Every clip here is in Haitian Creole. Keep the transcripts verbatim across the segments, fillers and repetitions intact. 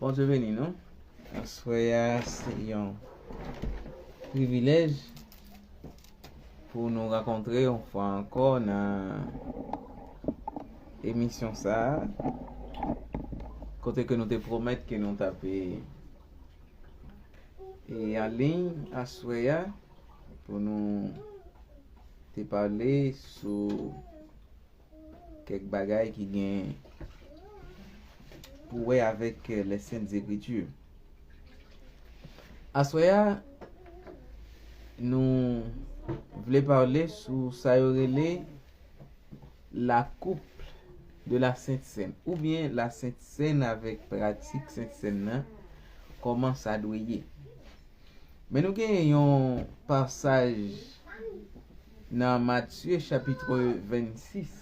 Bondye beni nou. Aswè a, se yon privilèj pou nou rankontre yon fwa ankò nan emisyon sa a, kote ke nou te pwomèt ke nou t ap, e, e, an liy aswè a, pou nou te pale sou kèk bagay ki gen pou wè avèk, eh, les Saintes Écritures. Aswè a, nou vle pale sou sa yo rele la coupe de la Sainte Seine, oubyen la Sainte Seine avèk pratik Sent Sèn nan, kòman sa dwe ye. Men nou gen yon pasaj nan Matye chapit vennsis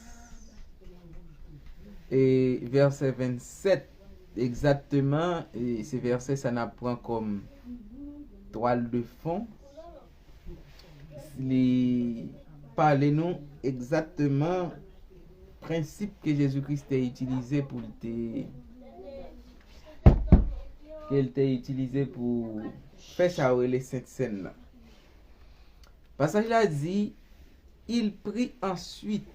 e vèsè vennsèt egzakteman, e se vèsè sa n ap pran kòm twal de fon. Li pale nou egzakteman prensip ke Jezi Kris te itilize pou l te, ke l te itilize pou fè sa yo rele Sent Sèn nan. Pasaj la di, Il prit ensuite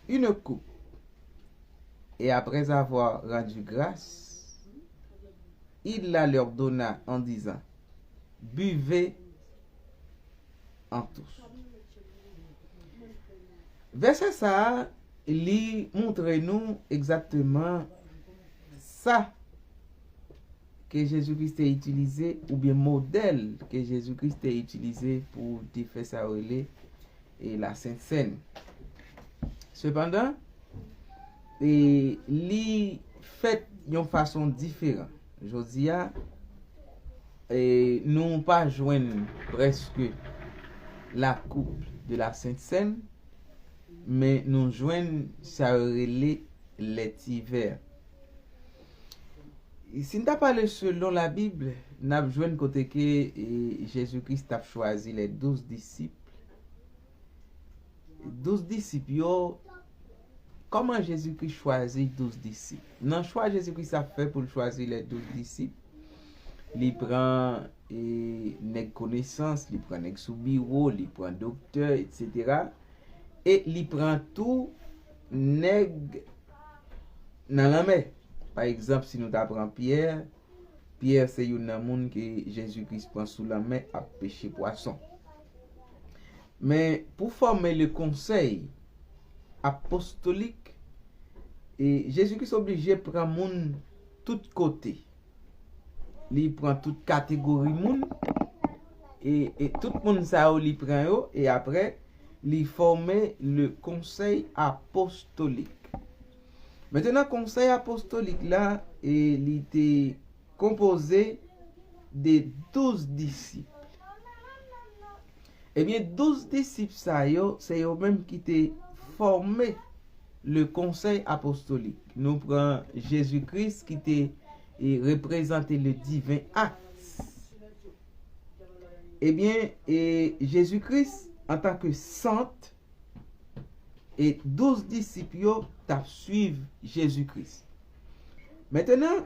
une coupe, et après avoir rendu grâce, il la leur donna en disant, Buvez en tous. Vèsè sa a, li montre nou egzakteman sa ke Jezi Kris te itilize, oubyen modèl ke Jezi Kris te itilize pou te fè sa yo rele, e, la Sent Sèn. Sepandan, e, li fèt yon fason diferan. Jodi a, e, nou pa jwenn prèske la coupe de la Sainte Seine, men nou jwenn sa yo rele les divers. Si n ta pale selon Labib, n ap jwenn kote ke, e, Jezi Kris t ap chwazi les douze disciples. Douz disip yo, kòman Jezi Kris chwazi douz disip? Nan chwa Jezi Kris ap fè pou l chwazi les douze disip, li pran, e, nèg konesans, li pran nèg sou biwo, li pran doktè, etsetera. E li pran tou nèg nan lanmè. Pa egzanp, si nou ta pran Pyè, Pyè se youn nan moun ke Jezi Kris pran sou lanmè ap peche pwason. Men pou fòme le konsèy apostolik, e, Jezi Kris oblije pran moun tout kote. Li pran tout kategori moun, e, e tout moun sa yo li pran yo, e apre li fòme le konsèy apostolik. Mentenan, konsèy apostolik la, e, li te konpoze de douz disip. Ebyen, douz disip sa yo, se yo menm ki te fòme le konsèy apostolik. Nou pran Jezi Kris ki te, e, reprezante le divin akt. Ebyen, e, Jezi Kris, antanke sant, e douz disip yo t ap swiv Jezi Kris. Mentenan,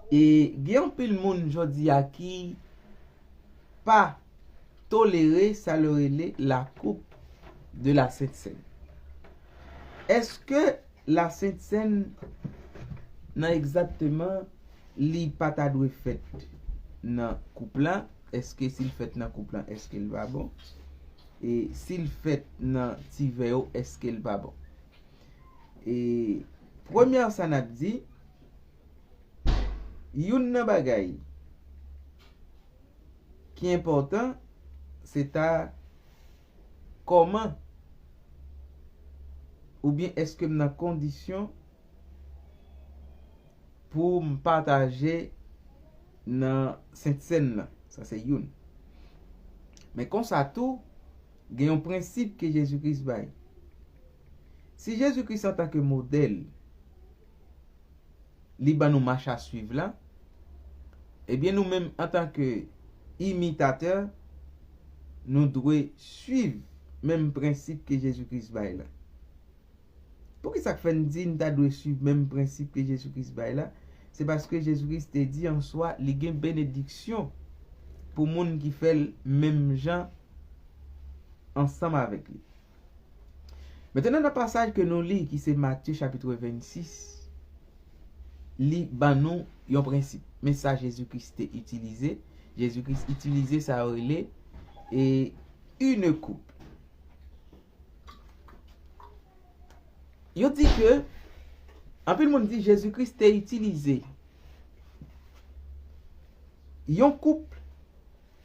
e gen anpil moun jodi a ki pa tolere sa yo rele la coupe de la Sainte Seine. Èske la Sainte Seine nan egzakteman li pa ta dwe fèt nan koup la? Èske si l fèt nan koup la, èske l pa bon? E si l fèt nan ti vè yo, èske l pa bon? E premyè sa n ap di, youn nan bagay ki enpòtan, se ta kòman oubyen èske m nan kondisyon pou m pataje nan Sent Sèn nan. Sa se youn. Men konsa tou, gen yon prensip ke Jezi Kris bay. Si Jezi Kris antanke modèl, li ban nou mach a swiv la, ebyen nou menm antanke imitatè, nou dwe swiv menm prensip ke Jezi Kris bay la. Poukisa k fè n di n ta dwe swiv menm prensip ke Jezi Kris bay la? Se paske Jezi Kris te di an swa li gen benediksyon pou moun ki fè l menm jan ansanm avèk li. Mentnan, nan pasaj ke nou li, ki se Matye chapit vennsis, li ban nou yon prensip. Men sa Jezi Kris te itilize. Jezi Kris itilize sa yo rele e une coupe. Yo di ke anpil moun di Jezi Kris te itilize yon koup,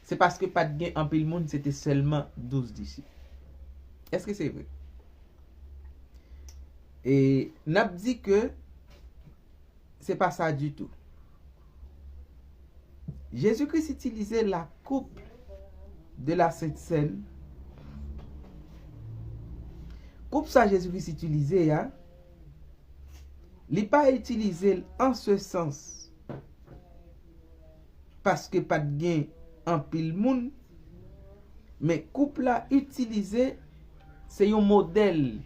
se paske pa t gen anpil moun, se te sèlman douz disip. Èske se vre? E n ap di ke se pa sa ditou. Jezi Kris itilize la coupe de la Sainte Seine. Koup sa Jezi Kris itilize a, li pa itilize l an se sans paske pa t gen anpil moun, men koup la itilize, se yon modèl,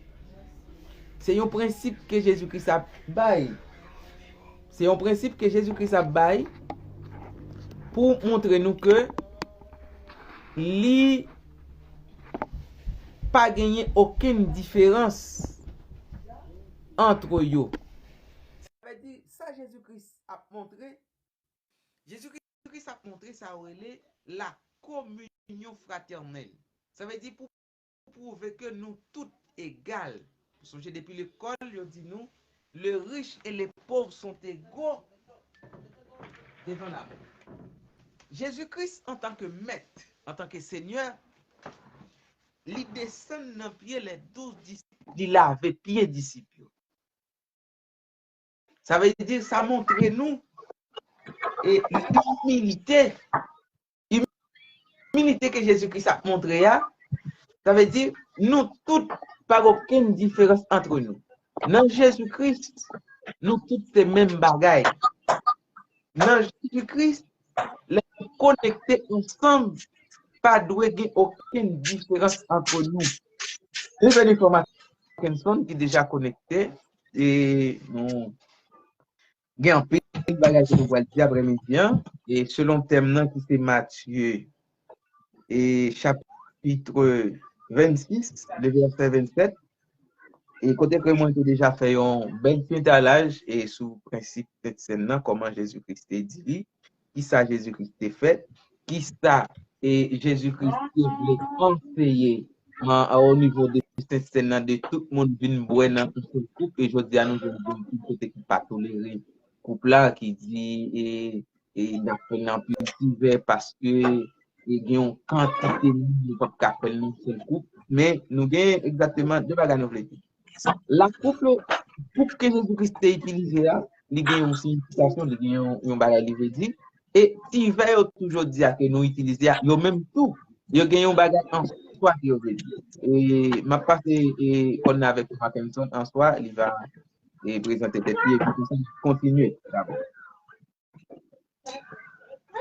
se yon prensip ke Jezi Kris ap bay. Se yon prensip ke Jezi Kris ap bay pou montre nou ke li pa genyen okenn diferans antre yo. Sa vle di, sa Jezi Kris ap montre, Jezi Kris ap montre sa yo rele la communion fraternelle. Sa vle di pou pwouve ke nou tout egal. Sonje depi lekòl, yo di nou, le riche et le pauvre sont égaux devant la mort. Jezi Kris, antanke mèt, antanke senyè, li desann nan pye les douz disip, li lave pye disip yo. Sa vle di, sa montre nou e imilite, imilite ke Jezi Kris ap montre a. Sa vle di, nou tout pa gen okenn diferans antre nou. Nan Jezi Kris, nou tout se menm bagay. Nan Jezi Kris, lè nou konekte ansanm, pa dwe gen okenn diferans antre nou. Nouvèl enfòmasyon, Kenson ki deja konekte, e nou gen anpil bagay ke nou pral di aprèmidi an, e selon tèm nan ki se Matye, e chapit vennsis, le vèsè vennsèt, e kote ke mwen te deja fè yon bèl ti etalaj e sou prensip Sentsèn nan, kòman Jezi Kris te di li, kisa Jezi Kris te fè, kisa e Jezi Kris te vle anseye an, o nivo de Sentsèn nan, de tout moun vin bwè nan yon sèl koup, e jodi a nou jwenn yon koup kote ki pa tolere koup la, ki di e, e n ap fè nan pil ti vè paske e gen yon kantite moun nou p ap ka fè l nan sèl koup, men nou gen egzakteman de bagay nou vle di. La koup, koup ke Jezi Kris te itilize a, li gen yon siyifikasyon, li gen yon, yon bagay li vle di. E ti vè yo tou jodi a ke nou itilize a, yo menm tou, yo gen yon bagay an swa ke yo vle di. E m ap pase e, kòn nan avèk ou, Mackenson, an swa, li va e, prezante tèt li, epi konsa, kontinye. Dakò.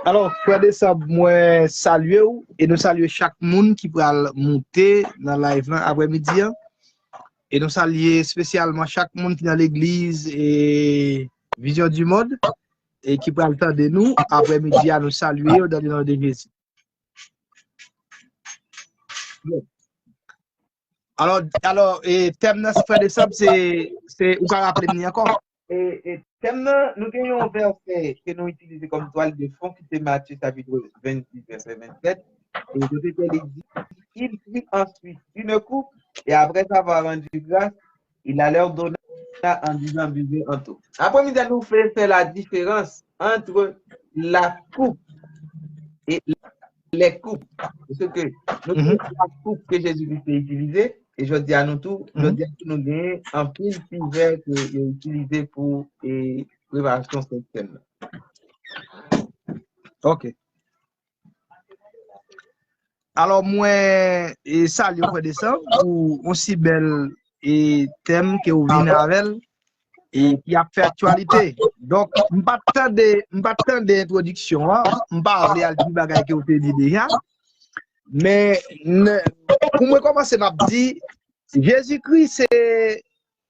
Alò, frè Desanm, mwen salye w e nou salye chak moun ki pral moute nan live lan aprèmidi an. E nou salye espesyalman chak moun ki nan legliz e Vision du Monde e ki pral tande nou aprèmidi a, nou salye yo dans le nom de Jésus. Alò, alò e, tèm nan, frè Desanm, se, se, ou ka raple m li ankò? E, e tèm nan, nou gen yon vèsè ke nou itilize kòm twal de fon, ki se Matye chapit vennsis, vèsè vennsèt. E kote ke li di, Il prit ensuite une coupe, et après avoir rendu grâce, il la leur donna en disant, Buvez en tous. Aprèmidi a, nou fè, fè la différence entre la coupe et les coupes. Paske nou gen la koup ke Jezi Kris te itilize, e jodi a nou tou, jodi a tou nou gen anpil ti vè ke yo itilize pou e, preparasyon Sentsèn nan. Ok. Alò, mwen e, salye w, frè Desanm, pou yon si bèl e, tèm ke w vin avè l e ki ap fè aktyalite. Donk, m pa t tande, m pa t tande entwodiksyon an, m pa vle al di bagay ke w te di deja. Men, n, pou mwen kòmanse, m ap di, Jezi Kris se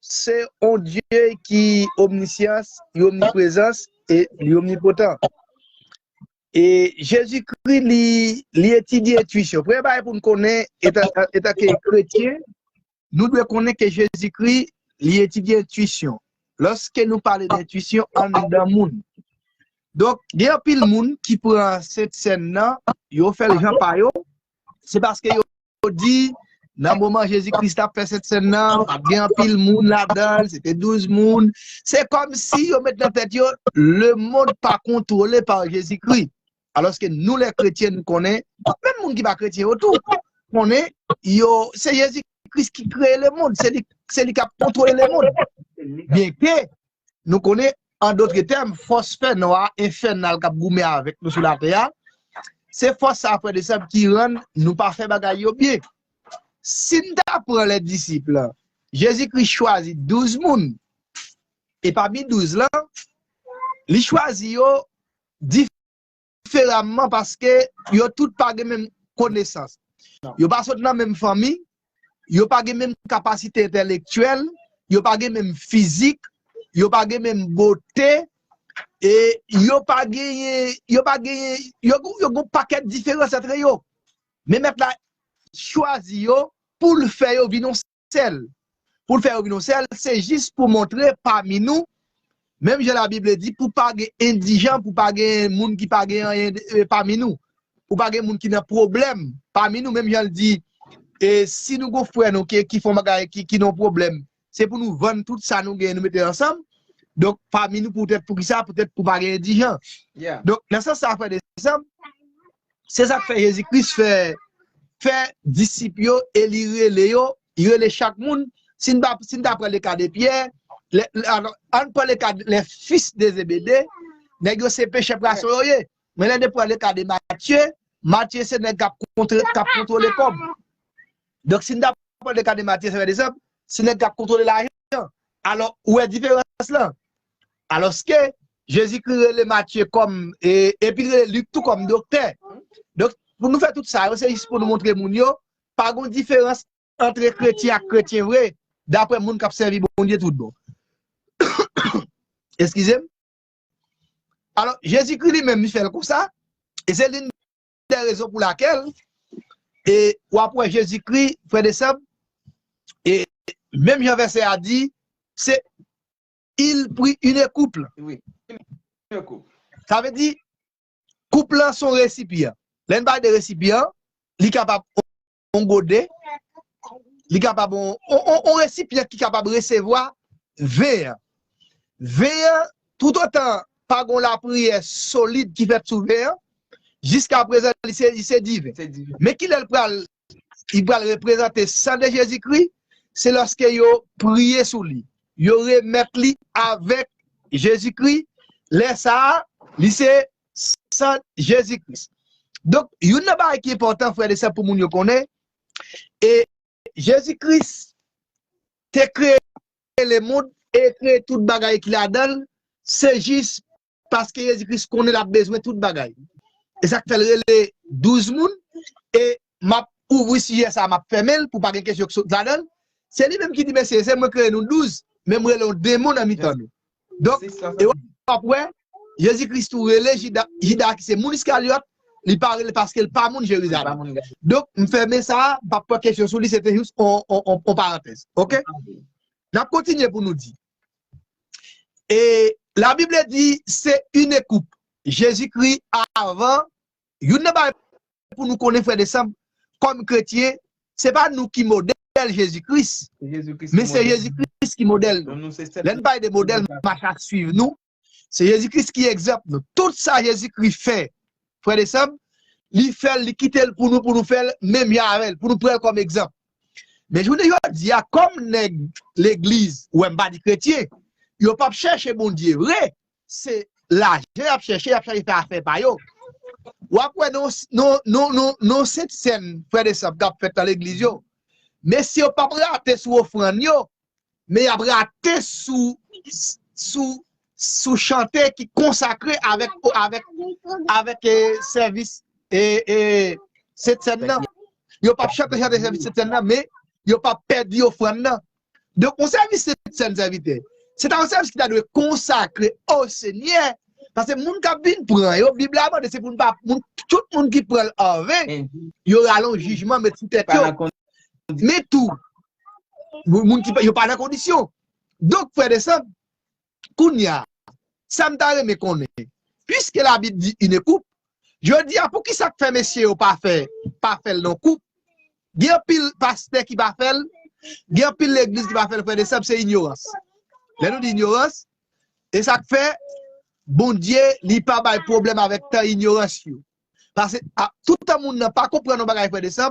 se yon Dye ki omnisyans, li omniprezans e li omnipotan. E Jezikri, li, li etidye entwisyon. Premye bagay pou n konnen, etan, etanke kretyen, nou dwe konnen ke Jezikri, li etidye entwisyon. Lòske nou pale de entwisyon anndan moun. Donk, gen anpil moun ki pran Sent Sèn nan, yo fè l jan pa yo. Se paske yo di, nan moman Jezi Kris t ap fè Sent Sèn nan, t ap gen anpil moun ladan l, se te douz moun. Se kòmsi yo met nan tèt yo, lemonn pa kontwole pa Jezikri. Alòske nou, lè kretyen, nou konnen, menm moun ki pa kretyen yo tou, konnen, yo, se Jezi Kris ki kreye lemonn, se li, se li k ap kontwole lemonn. Byenke nou konnen, an dòt tèm, fòs fènwa enfènal k ap goumen avèk nou sou latè a, se fòs sa, frè de sè, ki rann nou pa fè bagay yo byen. Si n ta pran lè disip, Jezi Kris chwazi douz moun, e pami douz lan, li chwazi yo diferaman paske yo tout pa gen menm konesans. Yo pa sot nan menm fanmi, yo pa gen menm kapasite entèlektyèl, yo pa gen menm fizik, yo pa gen menm bote, e yo pa genyen, yo pa genyen, yo, yo gen yon pakèt diferans antre yo. Men Mèt la chwazi yo pou l fè yo vin yon sèl. Pou l fè yo vin yon sèl, se jis pou montre pami nou, menm jan Labib di, pou pa gen endijan, pou pa gen moun ki pa gen anyen, eh, pami nou. Pou pa gen moun ki nan pwoblèm pami nou, menm jan l di, e si nou gon frè nou ki, ki fè yon bagay, ki, ki nan pwoblèm, se pou nou vann tout sa nou genyen, nou mete ansanm. Donk, pami nou, poutèt pou ki sa, poutèt pou pa gen endijan. Donk, nan sans sa, frè de sè, se sa k fè Jezi Kris fè, fè disip yo e li rele yo, li rele chak moun. Si n pa, si n ta pran le ka de Pyè, lè, lè, alò, ann pran le ka de les fils de Zébédée, nèg yo se pechè pwason yo ye. Men lè n pran le ka de Matye, Matye se nèg k ap kontre, k ap kontwole kòb. Donk, si n ta pran le ka de Matye, se frè de sè, se nèg k ap kontwole lajan. Alò, ou wè diferans lan? Alòske, Jezikri rele Matye kòm, e, epi l rele Lik tou kòm doktè. Donk, pou nou fè tout sa yo, se jis pou nou montre moun yo, pa gon diferans antre kretyen ak kretyen vre, daprè moun k ap sèvi Bondye tout bon. Eskize m. Alò, Jezikri li menm, li fè l konsa, e se lin de rezon pou lakèl, e w ap wè Jezikri, frè de sè, e menm jan vèsè a di, se il prit une coupe. Wi. Une coupe. Sa vle di, koup lan se yon resipyan. Lè n pale de resipyan, li kapab yon gode, li kapab yon, yon, yon, yon resipyan ki kapab resevwa ven an. Ven an, toutotan pa gon lapriyè solid ki fèt sou ven an, jiskaprezan li se, li se diven. Se diven. Men kilè l pral, li pral reprezante san de Jezikri, se lòske yo priye sou li. Yo remèt li avèk Jezikri. Lè sa a, li se san Jezikri. Donk, youn nan bagay ki enpòtan, frè de sè, pou moun yo konnen, e Jezikri te kreye lemonn e kreye tout bagay ki ladan l, se jis paske Jezikri konnen l ap bezwen tout bagay. E sa k fè l rele douz moun, e m ap ouvri sijè sa a, m ap fèmen l pou pa gen kesyon ki sot ladan l. Se li menm ki di, mesye, se mwen kreye nou douz, men m rele yon denmon nan mitan nou. Donk, e w ap wè, Jezikri tou rele Jida, Jida ki se moun Iskaryòt, li pa rele paske l pa moun Jerizalèm. Donk, m fèmen sa a, m p ap pran kesyon sou li, se te jis on, on, on, on parantèz. Oke? N ap kontinye pou nou di. E Labib di, se une coupe. Jezikri avan, youn nan bagay pou nou konnen, frè de sè, kòm kretyen, se pa nou ki modèl Jezikri, men se Jezikri ki modèl nou. Lè n pale de modèl, mache a swiv nou, se Jezikri ki egzanp nou. Tout sa Jezikri fè, frè de sè, li fè l, li kite l pou nou, pou nou fè l menm jan avè l, pou nou pran l kòm egzanp. Men jounen jodi a, kòm nèg legliz, ou wè m pa di kretyen, yo p ap chèche Bondye vre, se lajan y ap chèche, y ap chèche fè afè pa yo. W ap wè non, non, non, non, non Sent Sèn, frè de sè, k ap fèt nan legliz yo. Mesye yo p ap rate sou ofrann yo, men y ap rate sou, sou, sou chante ki konsakre avèk, avèk, avèk, eh, sèvis, eh, eh, Sent Sèn nan. Yo p ap chante, chante sèvis Sent Sèn nan, men yo p ap pèdi ofrann nan. Donk, yon sèvis Sentsèn, sèvitè, se ta yon sèvis ki ta dwe konsakre o Senyè. Paske moun k ap vin pran yo, Bib la mande se pou n pa, moun, tout moun ki pran l an ven, yo rale yon jijman met sou tèt yo. Men tou, moun ki, yo pa nan kondisyon. Donk, frè e sè, kounye a, sa m ta renmen konnen, piske Labib di une coupe, jodi a, poukisa k fè mesye yo pa fè, pa fè l nan koup? Gen anpil pastè ki pa fè l, gen anpil legliz ki pa fè l, frè e sè, se inyorans. Lè nou di inyorans, e sa k fè Bondye, li pa bay pwoblèm avèk tan inyorans yo. Paske a, tout tan moun nan pa konprann yon bagay, frè e sè,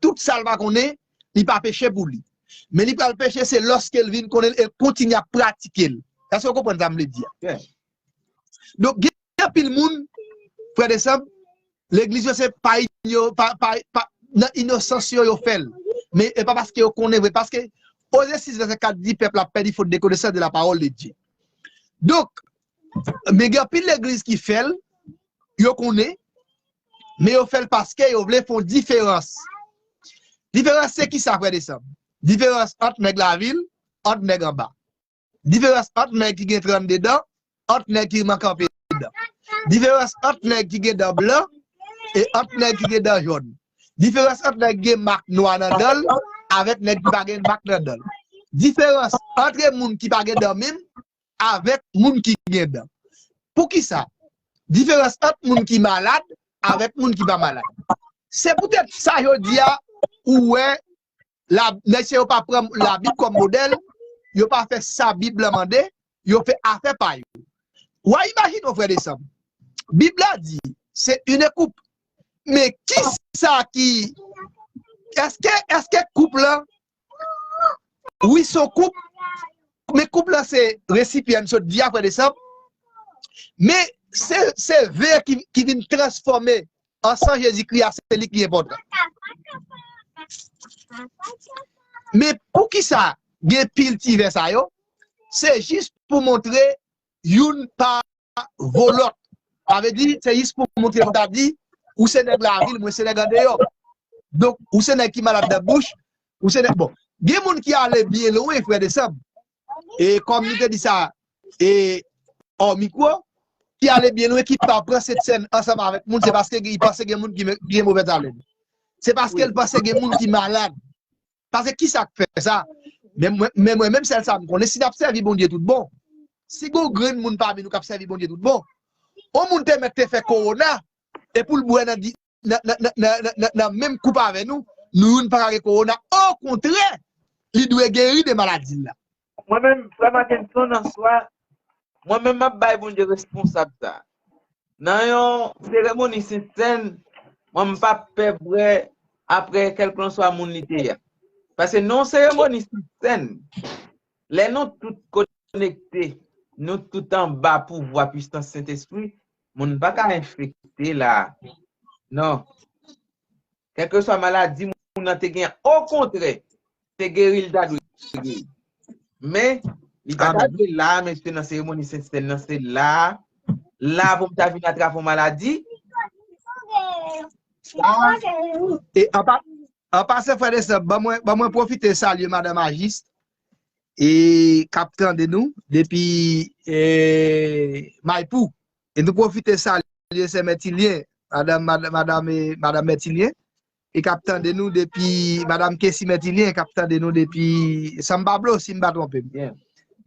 tout sa l pa konnen, li pa peche pou li. Men li pral peche, se lòske l vin konnen l e l kontinye ap pratike l. Èske w konprann sa m vle di a? Donk, gen anpil moun, frè e sè, legliz yo se pa inyo-, pa, pa, pa, nan inosans yo, yo fè l. Men e pa paske yo konnen vre. Paske Oze sis vèsè kat di, pèp la pèdi fot de konesans de la parole de Dieu. Donk, men gen anpil legliz ki fè l, yo konnen, men yo fè l paske yo vle fè yon diferans. Diferans se kisa, frè e sè? Diferans ant nèg lavil, ant nèg anba. Diferans ant nèg ki gen trannde dan, ant nèg ki manke anpil dan. Diferans ant nèg ki gen dan blan e ant nèg ki gen dan jòn. Diferans ant nèg ki gen mak nwa nan dan l avèk nèg ki pa gen mak nan dan l. Diferans ant moun ki pa gen dan menm avèk moun ki gen dan. Poukisa? Diferans ant moun ki malad avèk moun ki pa malad. Se poutèt sa jodi a, ou wè, la, mesye yo pa pran Labib kòm modèl, yo pa fè sa Bib la mande, yo fè afè pa yo. W a imajine w, frè e sè, Bib la di, se une coupe. Men kisa ki, èske, èske koup lan, wi, se yon koup, men koup lan se resipyan, m sot di a, frè e sè, men se, se ven ki, ki vin transfòme an san Jezikri a, se li ki enpòtan. Men poukisa gen pil ti vè sa yo? Se jis pou montre youn pa vo lòt. Sa vle di, se jis pou montre, pou ta di, ou se nèg lavil, mwen se nèg andeyò. Donk, ou se nèg ki malad nan bouch, ou se nèg, bon. Gen moun ki ale byen lwen, frè e sè. E kòm nou te di sa, e, hors micro, ki ale byen lwen, ki pa pran Sentsèn ansanm avèk moun, se paske li panse gen moun ki, ki gen movèz alen. Se paske l panse gen moun ki malad. Paske kisa k fè sa? Men mwen, men mwen menm, sèl sa m konnen, si n ap sèvi Bondye tout bon, si gon grenn moun pami nou k ap sèvi Bondye tout bon, yon moun te mèt te fè kowona, e pou l bwè nan di, nan, nan, nan, nan, nan, nan menm koup avè nou, nou youn pa ka gen kowona. Okontrè, li dwe geri de maladi l la. Mwen menm, frè Mackenson, nan swa, mwen menm, m ap bay Bondye responsab sa. Nan yon seremoni Sentsèn, mwen, m p ap pè bwè apre kèlkanswa moun li te ye a. Paske nan yon seremoni Sentsèn, lè nou tout konekte, nou tout anba pouvwa pisans Sentespri, moun pa ka enfekte la. Non. Kèlkeswa maladi moun nan te gen, okontrè, se geri l ta dwe geri. Men, li pa ta dwe la, mesye, nan seremoni Sentsèn nan, se la, la pou m ta vin atrape yon maladi. E an pa-, an pasan, frè e sè, ban mwen, ban mwen pwofite salye madanm Ajis, e k ap tande nou depi, e, Maypou. E nou pwofite salye sè Mètilyen, madanm, madanm, madanm, e, madanm Mètilyen, e k ap tande nou depi, madanm Kesi Mètilyen, k ap tande nou depi San Pablo, si m pa twonpe m.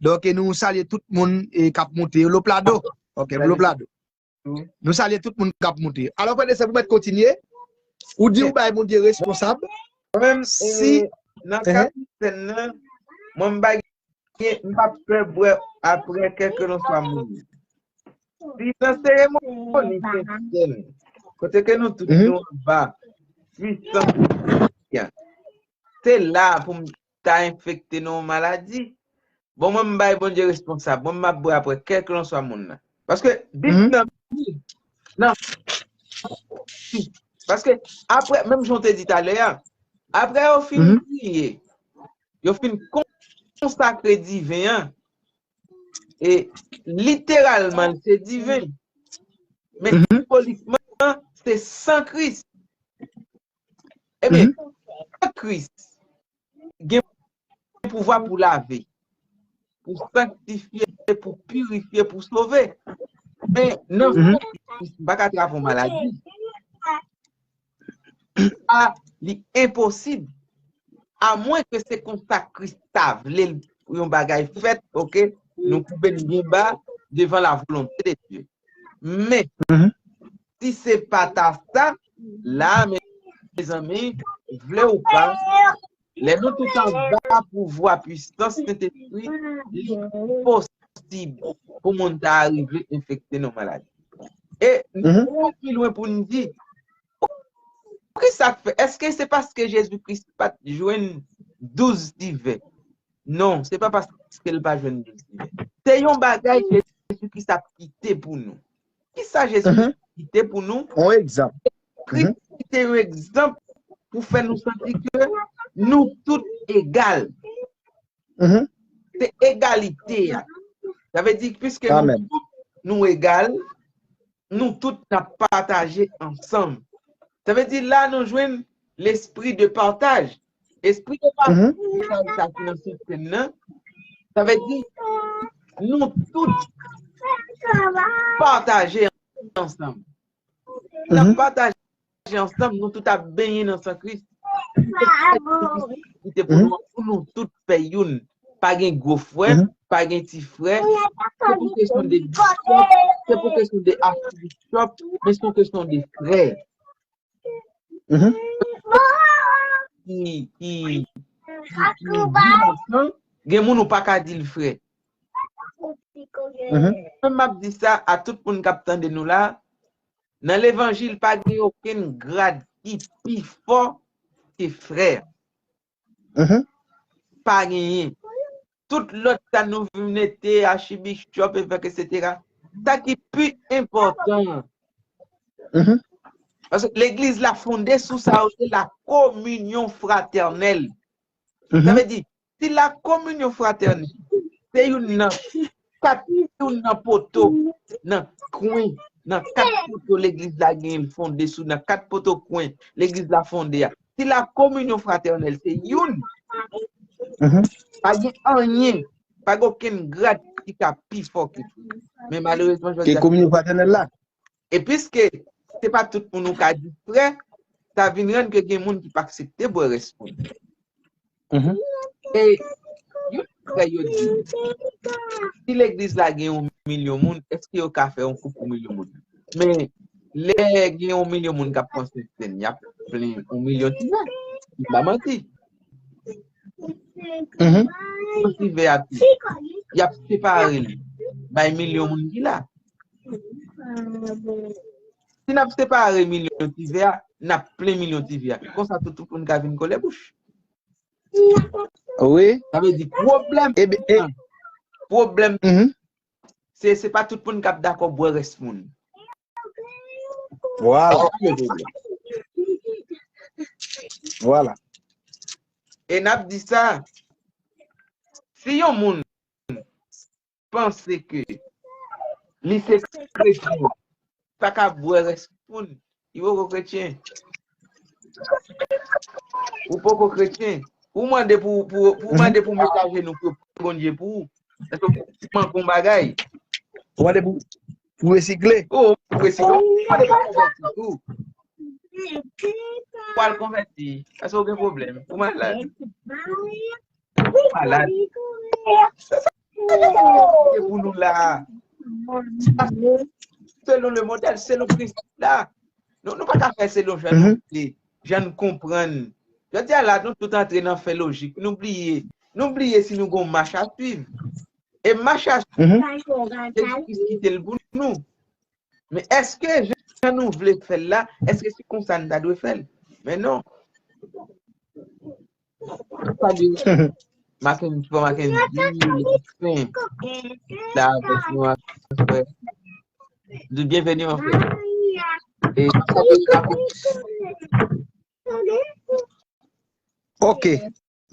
Donk, e nou salye tout moun, e, k ap moute yo, Loplado. Ok, Loplado. Nou salye tout moun k ap moute. Alò, frè e sè, pou mèt kontinye, ou di ou bay Bondye responsab. Mwen menm, si, e, nan ka Sentsèn nan, mwen, m pa gen, m p ap pè bwè apre kèlkeswa moun. Si nan seremoni Sentsèn, kote ke nou tout nou anba pwisans, se la pou m ta enfekte nan yon maladi. Bon, mwen, m bay Bondye responsab. Mwen, m ap bwè apre kèlkeswa moun nan. Paske Bib nan, nan, paske apre, menm jan w te di talè a, apre yo fin priye, yo fin kon-, konsakre diven an, e literalman, se diven. Men senbolikman, se san Kris. Ebyen, san Kris, gen pouvwa pou lave, pou sanktifye, pou pirifye, pou sove. Men nan fè, m pa ka trave yon maladi. A, li enposib. Amwen ke se konsa Kris ta vle l pou yon bagay fèt, oke, nou koube n byen ba devan la volonte de Dye. Men, si se pa ta sa, la, mezanmi, vle ou pa, lè nou tout anba pouvwa pwisans Sentespri, li posib pou moun ta rive enfekte nan maladi. E nou pi lwen pou n di, poukisa k fè? Èske se paske Jezi Kris pa t jwenn douz ti vè? Non, se pa paske l pa jwenn douz ti vè. Se yon bagay Jezi Kris ap kite pou nou. Kisa Jezi Kris kite pou nou? Yon egzanp. Kris kite yon egzanp pou fè nou santi ke nou tout egal. Se egalite a. Sa vle di, piske nou tout nou egal, nou tout n ap pataje ansanm. Sa vle di, la nou jwenn lespri de pataj. Espri de pataj sa ki nan sistèm nan, sa vle di, nou tout pataje ansanm. N ap pataje ansanm, nou tout ap benyen nan san Kris. Li te pou nou, pou nou tout fè youn. Pa gen gwo frè, pa gen ti frè. Se pou kesyon de bishop, se pou kesyon de achibichòp, men se yon kesyon de frè. Ki, ki, ki, ki viv ansanm, gen moun ou pa ka di l frè. Mwen m ap di sa a tout moun k ap tande nou la, nan levanjil pa gen okenn grad ki pi fò ke frè. Pa genyen. Tout lòt sa nou vin mete, achibichòp, evèk, etsetera. Sa ki pi enpòtan an. Paske legliz la fonde sou sa yo rele la kominyon fratènèl. Sa vle di, si la kominyon fratènèl se youn nan kat, youn nan poto, nan kwen, nan kat poto legliz la genyen, l fonde sou, nan kat poto kwen legliz la fonde a. Si la kominyon fratènèl se youn, pa gen anyen, pa gen okenn grad ki ka pi fò ke li. Men malerezman, jodi a, kominyon fratènèl la. E piske se pa tout moun ou ka di frè, sa vin rann ke gen moun ki pa aksepte bwè rès moun. E yon bagay yo di, si legliz la gen yon milyon moun, èske yo ka fè yon koup pou milyon moun? Men lè gen yon milyon moun k ap pran Sentsèn, y ap plen yon milyon ti vè. M pa manti. Yon ti vè a tou, y ap separe li bay milyon moun ki la. Si n ap separe milyon ti vè a, n ap plen milyon ti vè a. Konsa tou, tout moun ka vin kole bouch. Wi. Sa vle di pwoblèm. Pwoblèm se, se pa tout moun k ap dakò bwè rès moun. Vwala. Vwala. E n ap di sa, si yon moun panse ke li se kretyen, pa ka bwè rès moun, li poko kretyen. Ou poko kretyen. Ou mande pou, pou, pou, ou mande pou met ajenou pou Bondye pou ou. Èske ou manke yon bagay? Ou mande pou, pou resikle. Ou, pou resikle. Ou mande pou konvèti tou. Ou al konvèti. Èske ou gen pwoblèm? Ou malad. Ou malad. Se pou nou la. Selon le modèl, selon prensip la. Nou, nou pa ka fè selon jan nou vle, jan nou konprann. Jodi a la, nou tout antre nan fè lojik. Nou bliye. Nou bliye si nou gon mach a swiv. E mach a swiv, se Jezi Kris kite l pou nou. Men èske jan nou vle fè l la, èske se konsa n ta dwe fè l? Men non. Salut. Mackendy, frè Mackendy, Louis Toussaint, la avèk nou, frè. Di byenveni, mon frè. E, ok.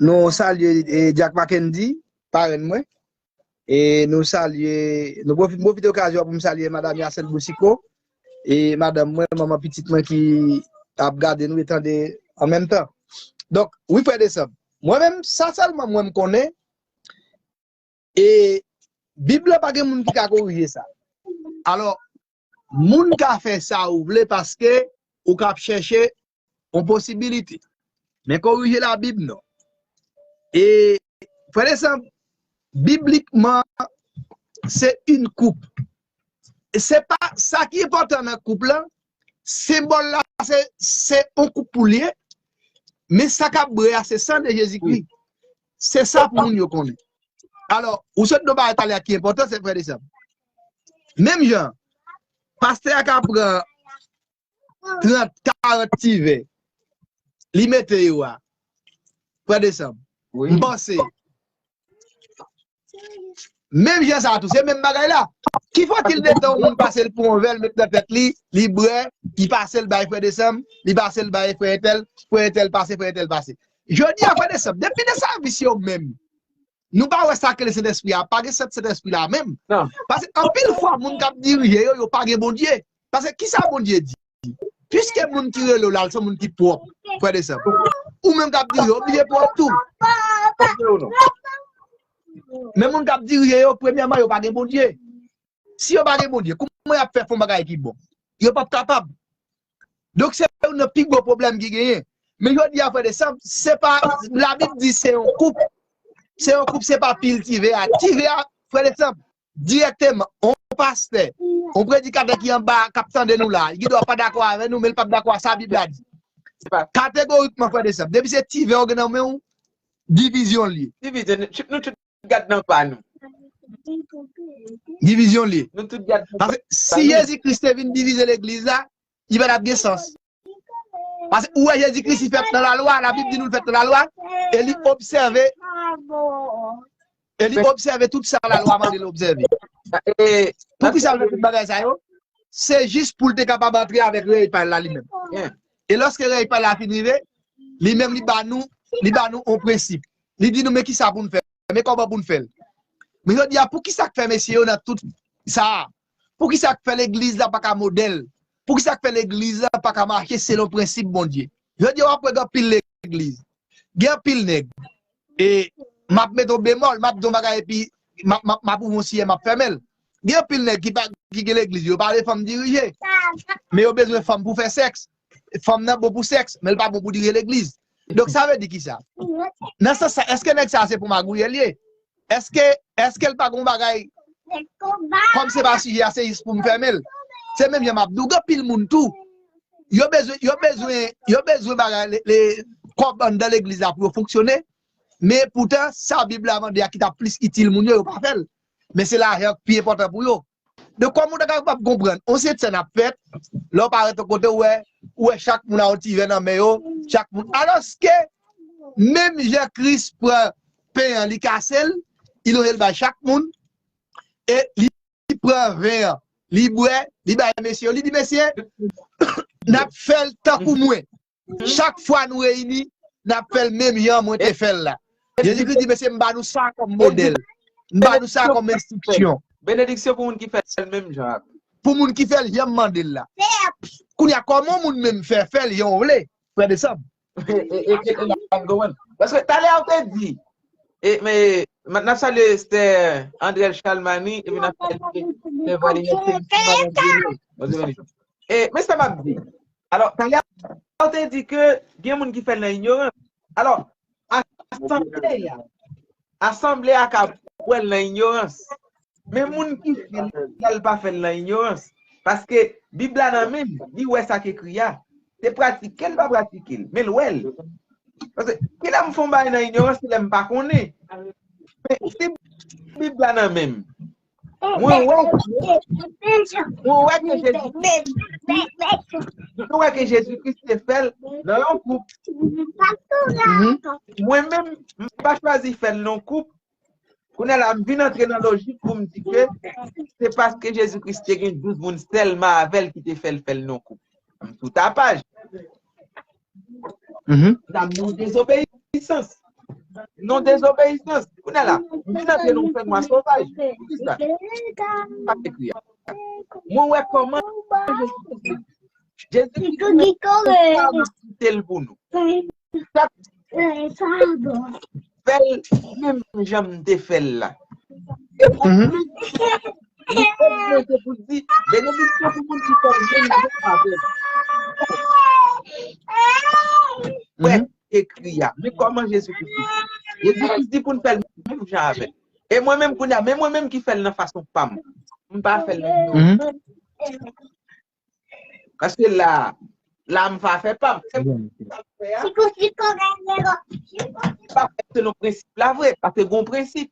Nou salye, e, Dyak Mackendy, parenn mwen. E nou salye, nou pwofi-, m pwofite okazyon an pou m salye madanm Yacinthe Boucicault, e madanm mwen, manman pitit mwen ki ap gade nou e tande an menm tan. Donk, wi, frè de sè m, Mwen menm, sa sèlman mwen m konnen, e Bib la pa gen moun ki ka korije sa. Alò, moun ka fè sa ou vle paske ou ka ap chèche yon posibilite. Men korije Labib non. E, frè e sè, biblikman, se yon koup. Se pa sa ki enpòtan nan koup la, senbòl la, se, se yon koup pou l ye, men sa k ap bwè a, se san de Jezikri. Se sa pou moun yo konnen. Alò, ou sot nan bagay talè a ki enpòtan, se frè e sè. Menm jan, pastè a ka pran trant, karant ti vè, li mete yo a. Frè e sè. M panse. Menm jan sa a tou, se menm bagay la. Ki fòtil de tan yon moun pase l pou yon vè, l met nan tèt li, li bwè, li pase l bay frè e sè, li pase l bay frè entèl, frè entèl pase, frè entèl pase. Jodi a, frè e sè, depi de sèvis yo menm, nou pa wè sa k rele Sentespri a, pa gen sant Sentespri la menm. Paske anpil fwa, moun k ap dirije yo, yo pa gen Bondye. Paske kisa Bondye di? Piske moun ki rele w la, se moun ki pwòp, frè e sè. Ou menm k ap dirije, oblije pwòp tou. Men moun k ap dirije yo, premyèman, yo pa gen Bondye. Si yo pa gen Bondye, kouman y ap fè fè yon bagay ki bon? Yo p ap kapab. Donk, se youn nan pi gwo pwoblèm ki genyen. Men jodi a, frè e sè, se pa, Labib di se yon koup. Se yon koup, se pa pil ti vè a. Ti vè a, frè e sè, dirèkteman, yon pastè, yon predikatè ki anba, k ap tande nou la, li gen dwa pa dakò avè nou, men l p ap dakò a sa Bib la di. Kategorikman, frè e sè, depi se ti vè w gen nan men w, divizyon l ye. Divizyon, nou tout gad nan pa nou. Divizyon l ye. Nou tout gad nan pa nou. Paske si Jezi Kris te vin divize legliz la, li pa t ap gen sans. Paske ou wè Jezi Kris li fèt nan lalwa, Labib di nou l fèt nan lalwa, e li obsève, e li obsève tout sa lalwa mande l obsève. Poukisa l fè tout bagay sa yo? Se jis pou l te kapab antre avèk rèy pa l la li menm. E lòske rèy pa l la fin rive, li menm li ba nou, li ba nou yon prensip. Li di nou, men kisa pou n fè? Men kòman pou n fè l? Men jodi a, poukisa k fè mesye yo nan tout sa a? Poukisa k fè legliz la pa ka modèl? Poukisa k fè legliz la pa ka mache selon prensip Bondye? Jodi a, w ap wè gen anpil legliz. Gen anpil nèg. E m ap mete yon bemòl, m ap di yon bagay epi m ap, m ap, m ap ouvri yon siye, m ap fèmen l. Gen anpil nèg ki pa, ki gen legliz, yo pa vle fanm dirije. Men yo bezwen fanm pou fè sèks. Fanm nan bon pou sèks, men l pa bon pou dirije legliz. Donk, sa vle di kisa? Nan sans sa, èske nèg sa a se pou magouye l ye? Èske, èske l pa gon bagay, kòm se pa sijè a, se jis pou m fèmen l? Se menm jan m ap di w, gen anpil moun tou. Yo bezwen, yo bezwen, yo bezwen bagay, le, le, kòb anndan legliz la pou yo fonksyone. Men poutan, sa Bib la mande a ki t ap plis itil moun yo, yo pa fè l. Men se lajan k pi enpòtan pou yo. Donk, kòm ou ta kapab konprann, on sèt sèn ap fèt, lè w parèt yon kote, ou wè, ou wè chak moun a yon ti vè nan men yo, chak moun. Alòske, menm jan Kris pran pen an, li kase l, li lonje l bay chak moun, e li pran ven an, li bwè, li bay mesye yo, li di, mesye, n ap fè l tankou mwen. Chak fwa nou reyini, n ap fè l menm jan mwen te fè l la. Jezikri di, mesye, m ba nou sa kòm modèl. M ba nou sa kòm enstriksyon. Benediksyon pou moun ki fè l menm jan ak. Pou moun ki fè l jan m mande l la. Kounye a, kòman yon moun menm fè, fè l jan w vle, frè de sè m? E, e, e, e, e, konprann. Paske talè a w te di, e, men, n ap salye Esther Andrel Chalmani, epi n ap salye Esther Valérie Felix. E, men sa m ap di. Alò, talè a, ou te di ke gen moun ki fè l nan inyorans. Alò, asanble a, asanble a ka wè l nan inyorans. Men moun ki fè l, l pa fè l nan inyorans. Paske Bib la nan men l, li wè sa k ekri a. Se pratike l, pa pratike l, men l wè l. Paske, kilè m fè yon bagay nan inyorans, se lè m pa konnen. Men si Bib la nan men m, mwen wè, mwen wè ke Jezi, mwen wè ke Jezi Kris te fè l nan yon koup. Mwen menm, m pa chwazi fè l nan yon koup. Kounye a la, m vin antre nan lojik pou m di ke se paske Jezi Kris te gen douz moun sèlman avè l ki te fè l fè l nan yon koup. M sou tapaj. Sa m nan dezobeyisans. Nan dezobeyisans. Kounye a la, m vin antre nan yon fènwa sovaj. Poukisa? Pa ekri a. Mwen wè kòman Jezi Kris, Jezi Kris, m ap kite l pou nou. Chak, fè l menm jan m te fè l la. E ogmante pou l di, benediksyon pou moun ki fè l menm jan avè m. Wè, ekri a. Men kòman Jezi Kris di. Jezi Kris di pou n fè l menm jan avè l. E mwen menm kounye a, men mwen menm ki fè l nan fason pa m. M pa fè l nan yon Paske la, la m pa fè pa m. Se pou sa m fè a. M pa fè selon prensip la vre, paske gon prensip.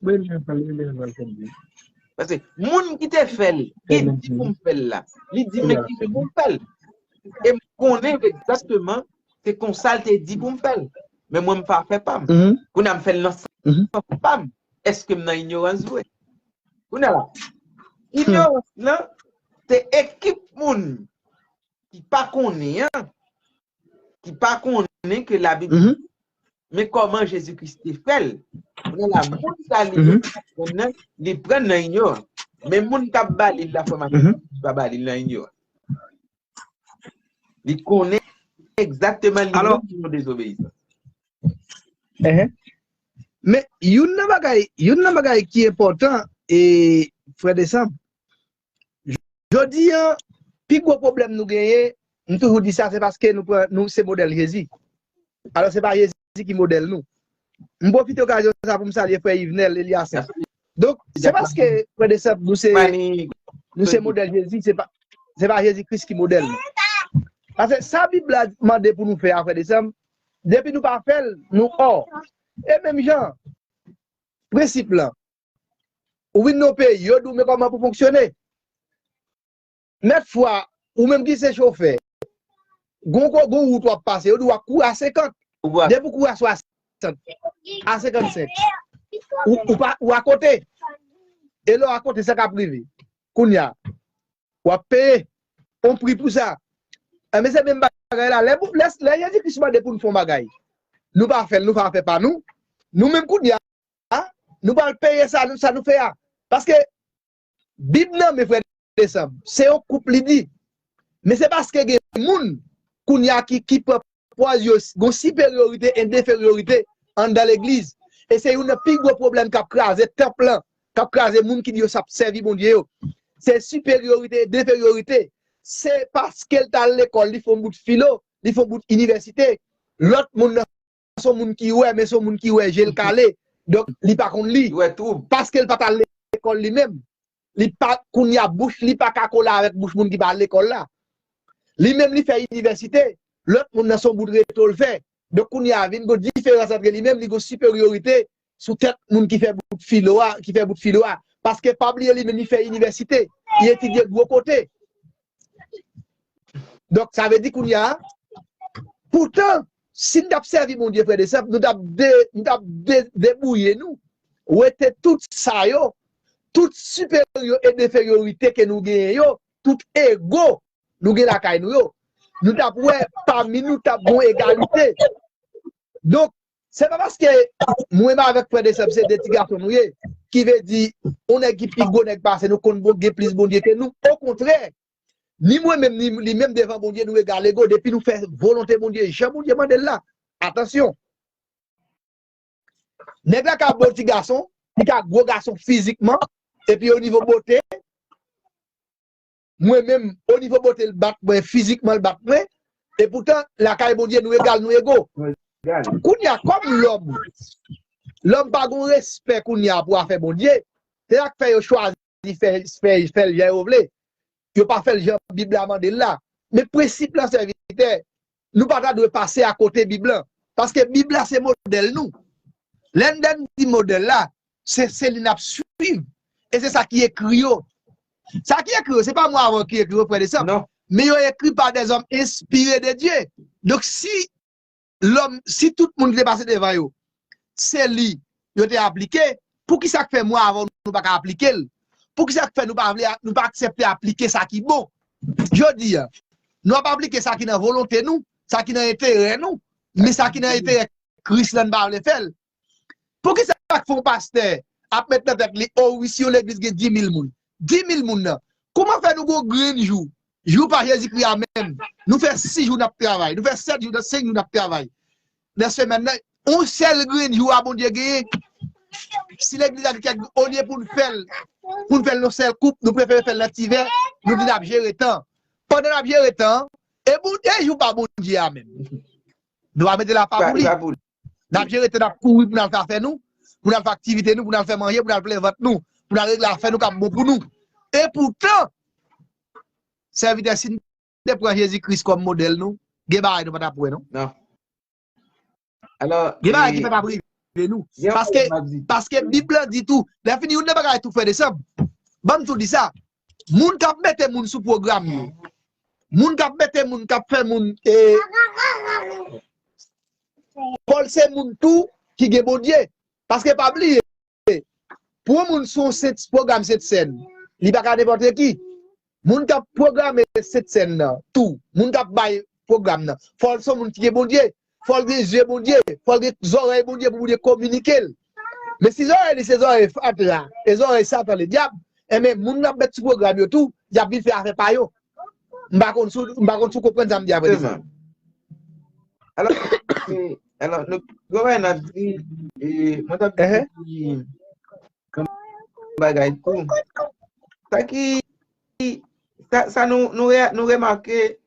Paske moun ki te fè l, ki di pou m fè l la, li di men ki jan pou m fè l. E m konnen egzakteman se konsa l te di pou m fè l. Men mwen m pa fè pa m. Kounye a m fè l nan sans pa m. Èske m nan inyorans vre? Kounye a la, inyorans lan, se ekip moun ki pa konnen an, ki pa konnen ke Labib di, men kòman Jezi Kris te fè l. Kounye a la, moun sa li, li pran nan, li pran nan inyorans. Men moun k ap ba li l la, frè Maten, li pa ba li l nan inyorans. Li konnen egzakteman li menm ki yon dezobeyisans. Men youn nan bagay, youn nan bagay ki enpòtan, e frè de sè m, jodi an, pi gwo pwoblèm nou genyen, m toujou di sa, se paske nou pran, nou se modèl Jezi. Alò, se pa Jezi ki modèl nou. M pwofite okazyon sa pou m salye frè Yvenel Eliasson. Donk, se paske, frè de sè m, nou se, nou se modèl Jezi, se pa, se pa Jezi Kris ki modèl nou. Paske sa Bib la mande pou nou fè a, frè de sè m, depi nou pa fè l, nou ò. E menm jan, prensip lan, ou vin nan peyi, yo di w men kòman pou fonksyone. Mèt fwa, ou menm ki se chofè, gon, gon wout w ap pase, yo di w ap kouri a senkant. Depi w kouri a swasant, a senkannsenk, ou, ou, pa, ou akote. E lè w akote, sa k ap rive? Kounye a, w ap peye yon pri pou sa. Enben, se menm bagay la. Lè, lè, lè Jezi Kris mande pou n fè yon bagay, nou pa fè l, nou pa fè pa nou. Nou menm kounye a, nou pral peye sa, sa nou fè a. Paske Bib nan men frè de sè m, se yon koup li di. Men se paske gen moun kounye a ki, ki pran pòz yo, gon siperyorite e enferyorite anndan legliz. E se youn nan pi gwo pwoblèm k ap kraze tanp lan, k ap kraze moun ki di yo ap sèvi Bondye yo. Se siperyorite e enferyorite. Se paske l t al lekòl, li fè yon bout filo, li fè yon bout inivèsite. Lòt moun nan se yon moun ki wè, men se yon moun ki wè je l kale. Donk, li pa konn li. Paske l pa t al lekòl li menm. Li pa, kounye a bouch li pa ka kole avèk bouch moun ki pa al lekòl la. Li menm li fè inivèsite, lòt moun nan se yon bout reto l fè. Donk kounye a vin gon diferans antre li menm, li gon siperyorite sou tèt moun ki fè bout filo a, ki fè bout filo a. Paske pa bliye li menm li fè inivèsite, li etidye gwo kote. Donk, sa vle di kounye a, poutan, si n t ap sèvi Bondye, frè de sè, nou t ap de, nou t ap de, debouye nou, wete tout sa yo, tout siperyo e enferyorite ke nou genyen yo, tout ego nou gen lakay nou yo, nou t ap wè pami nou t ap gon egalite. Donk, se pa paske mwen menm avèk frè de sè m se de ti gason nou ye, ki vle di, yon nèg ki pi gwo nèg pase nou, konn bon, gen plis Bondye ke nou. Okontrè, ni mwen menm, ni li menm devan Bondye, nou egal ego, depi nou fè volonte Bondye, jan Bondye mande l la. Atansyon. Nèg la ka bon ti gason, li ka gwo gason fizikman, epi o nivo bote, mwen menm, o nivo bote l bat mwen, fizikman l bat mwen, e poutan, lakay Bondye, nou egal, nou ego. Kounye a, kòm lòm, lòm pa gon respè kounye a pou afè Bondye, se sa k fè yo chwazi fè, fè, fè l jan yo vle. Yo pa fè l jan Bib la mande l la. Men prensip lan, sèvitè, nou pa ta dwe pase akote Bib lan. Paske Bib la se modèl nou. Lè n di modèl la, se, se li n ap swiv. E se sa ki ekri yo. Sa ki ekri yo, se pa mwen avè w ki ekri yo, frè de sè. Men yo ekri pa dèzòm enspire de Dye. Donk, si lòm, si tout moun ki te pase devan yo, se li yo te aplike, poukisa k fè mwen avè w nou pa ka aplike l? Poukisa k fè nou pa vle, nou pa aksepte aplike sa ki bon? Jodi a, nou ap aplike sa ki nan volonte nou, sa ki nan enterè nou, men sa ki nan enterè Kris la n pa vle fè l. Poukisa k fè yon pastè ap met nan tèt li, o wi, si yon legliz gen dimil moun, dimil moun nan, kòman fè nou gon grenn jou, jou pa Jezikri a menm, nou fè sis jou n ap travay, nou fè sèt jou, senk jou n ap travay nan semèn nan, yon sèl grenn jou a Bondye genyen. Si legliz la gen kèk, olye pou n fè l, pou n fè l yon sèl koup, nou prefere fè l nan ti vè, nou di n ap jere tan. Pandan n ap jere tan, e Bondye, e jou pa Bondye a menm. Nou pa mete l apa pou li. N ap jere tan, n ap kouri pou n al fè afè nou, pou n al fè aktivite nou, pou n al fè manje, pou n al plen vant nou, pou n al regle afè nou k ap bon pou nou. E poutan, sèvitè, si n te pran Jezi Kris kòm modèl nou, gen bagay nou pa t ap wè, non. Non. Alò, gen bagay ki pa t ap rive nou. Paske, paske Bib la di tou, lè fini, youn nan bagay tou, frè de sè m, ban m tou di sa, moun k ap mete moun sou pwogram yo, moun k ap mete moun, k ap fè moun, e, Pòl se moun tou ki gen Bondye. Paske pa bliye, pou yon moun sou yon sent, pwogram Sentsèn, li pa ka nenpòt ki. Moun k ap pwograme Sentsèn nan, tou, moun k ap bay pwogram nan, fò l se yon moun ki gen Bondye, fò l gen zye Bondye, fò l gen zòrèy Bondye pou Bondye kominike l. Men si zòrèy li se zòrèy fatra, e zòrèy Satan Ledyab, enben, moun n ap met sou pwogram yo tou, y ap vin fè afè pa yo. M pa konn si w, m pa konn si w konprann sa m di a, frè de sè. Alò, e, alò, nou, travay n ap di, e, mwen t ap di, yon bagay tou. Sa ki, sa, sa nou, nou re-, nou remake,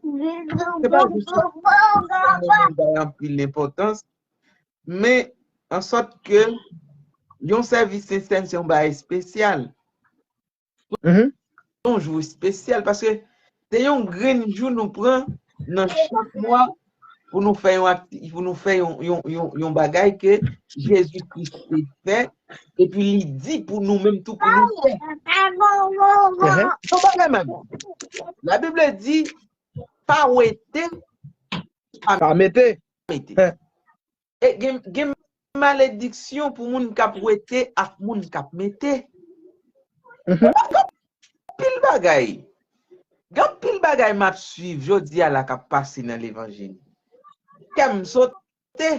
se pa jis yon moun bay anpil enpòtans, men an sòt ke yon sèvis Sentsèn se yon bagay espesyal. Mhm. Yon jou espesyal, paske se yon grenn jou nou pran nan chak mwa pou nou fè yon akti-, pou nou fè yon, yon, yon, yon bagay ke Jezi Kris te fè, epi li di pou nou menm tou pou nou fè. Mhm. Yon bagay menm. Labib di, pa wete, pa mete. E gen, gen malediksyon pou moun k ap wete ak moun k ap mete. Mhm. Gen anpil bagay. Gen anpil bagay m ap swiv jodi a la k ap pase nan levanjil. Kè m sote.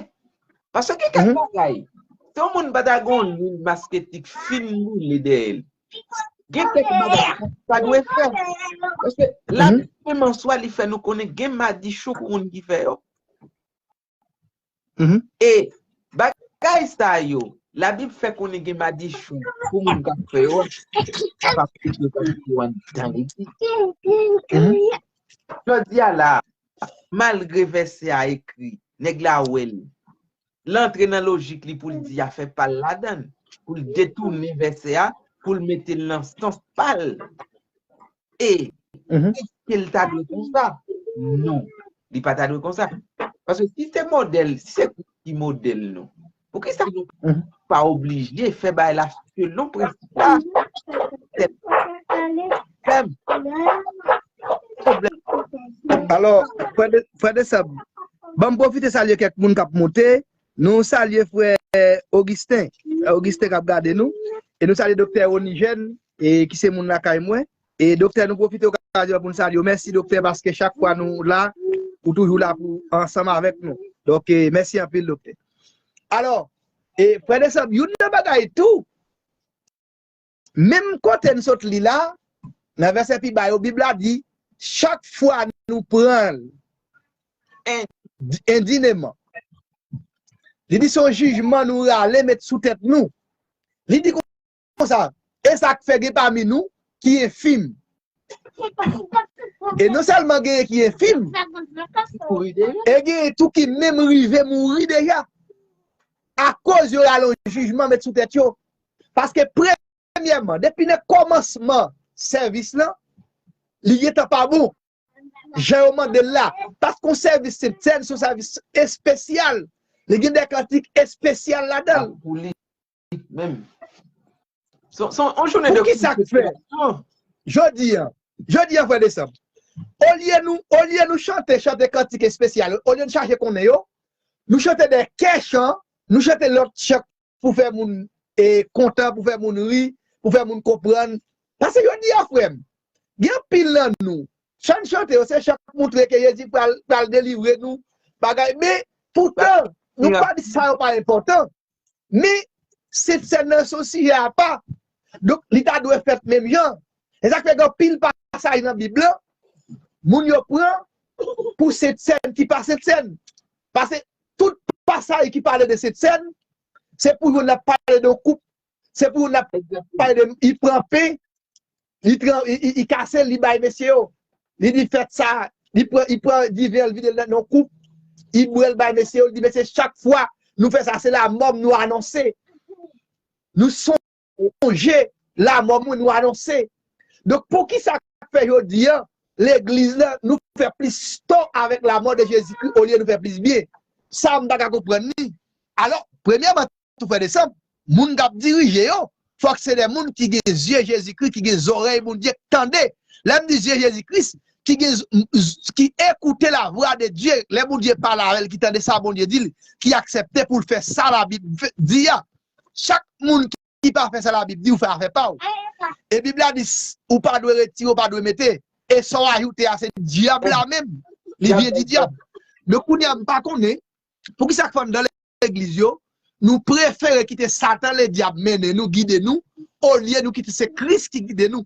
Paske gen kèk bagay, si yon moun pa ta gen yon lwil masketik fin boule dèyè l, gen kèk bagay sa dwe fè. Paske Labib menm an swa li fè nou konnen gen madichon pou moun ki fè yo. Mhm. E bagay sa yo, Labib fè konnen gen madichon pou moun k ap fè yo, k ap fè yo anndan legliz. Mhm. Jodi a la, malgre vèsè a ekri, nèg la wè l. L antre nan lojik li pou l di afè pa l ladan l, pou l detounen vèsè a, pou l mete l nan sans pa l. E, mhm, èske l ta dwe konsa? Non, li pa ta dwe konsa. Paske si se modèl, si se Kris ki modèl nou, poukisa nou, mhm, pa oblije fè bagay la selon prensip la? Fè m. Pwoblèm. Alò, frè de, frè de sè m, ban m pwofite salye kèk moun k ap monte. Nou salye frè Augustin, Augustin k ap gade nou. E nou salye doktè Onijèn, e ki se moun lakay mwen. E doktè, nou pwofite okazyon an pou n salye w. Mèsi, doktè, paske chak fwa nou la, ou toujou la pou ansanm avèk nou. Donk, e, mèsi anpil, doktè. Alò, e, frè de sè m, youn nan bagay tou, menm kote n sot li la, nan vèsè pi ba yo, Bib la di, chak fwa nou pran l en-, endineman, li di se yon jijman nou rale met sou tèt nou. Li di konsa, e sa k fè gen pami nou ki enfim. E non sèlman genyen ki enfim, e genyen tou ki menm rive mouri deja. Akoz yo rale yon jijman met sou tèt yo. Paske premyèman, depi nan kòmansman sèvis lan, li gentan pa bon. Jan yo mande l la. Paske yon sèvis Sentsèn, se yon sèvis espesyal. Li gen de kantik espesyal ladan l. Pou li menm. Se, se yon jounen de konsekrasyon. Poukisa k fè? Jodi a, jodi a, frè de sè m, olye nou, olye nou chante, chante kantik espesyal, olye nou chache konnen yo, nou chante de kè chan, nou chante lòt chan pou fè moun, e, kontan, pou fè moun ri, pou fè moun konprann. Paske jodi a, frè m, gen anpil nan nou, chan n chante yo, se chan k montre ke Jezi pral, pral delivre nou, bagay. Men, poutan, nou pa di sa yo pa enpòtan. Men, Sentsèn nan se yon sijè apa. Donk, li ta dwe fèt menm jan. E sa k fè gen anpil pasaj nan Bib la, moun yo pran pou Sentsèn ki pa Sentsèn. Paske pasaj ki pale de Sentsèn, se pou jwenn l ap pale de yon koup. Se pou jwenn l ap pale de, li pran pen, li, tran- li, li, li kase l, li bay mesye yo. Li di fèt sa, li pran, li pran diven, li vide l nan yon koup, li bwè l bay mesye yo, li di mesye, chak fwa nou fè sa, se lamò m nou anonse. Nou sonje lamò mwen nou anonse. Donk, poukisa k fè jodi a, legliz la, nou fè plis tò avèk lamò de Jezikri olye nou fè plis byen? Sa m pa ka konprann li. Alò, premyèman, tou frè de sè m, moun k ap dirije yo, fòk se de moun ki gen zye Jezikri, ki gen zòrèy Bondye k tande. Lè m di zye Jezikri, ki gen, ki écoute la voix de Dieu, lè Bondye pale avè l, ki tande sa Bondye di l, ki aksepte pou l fè sa Labib di a. Chak moun ki pa fè sa Labib di, ou fè afè pa w. E Bib la di, ou pa dwe retire, ou pa dwe mete. E sa w ajoute a, se dyab la menm. Li vyen di dyab. Donk, kounye a, m pa konnen poukisa k fè anndan legliz yo, nou prefere kite Satan, ledyab, mennen nou, gide nou, olye nou kite se Kris ki gide nou.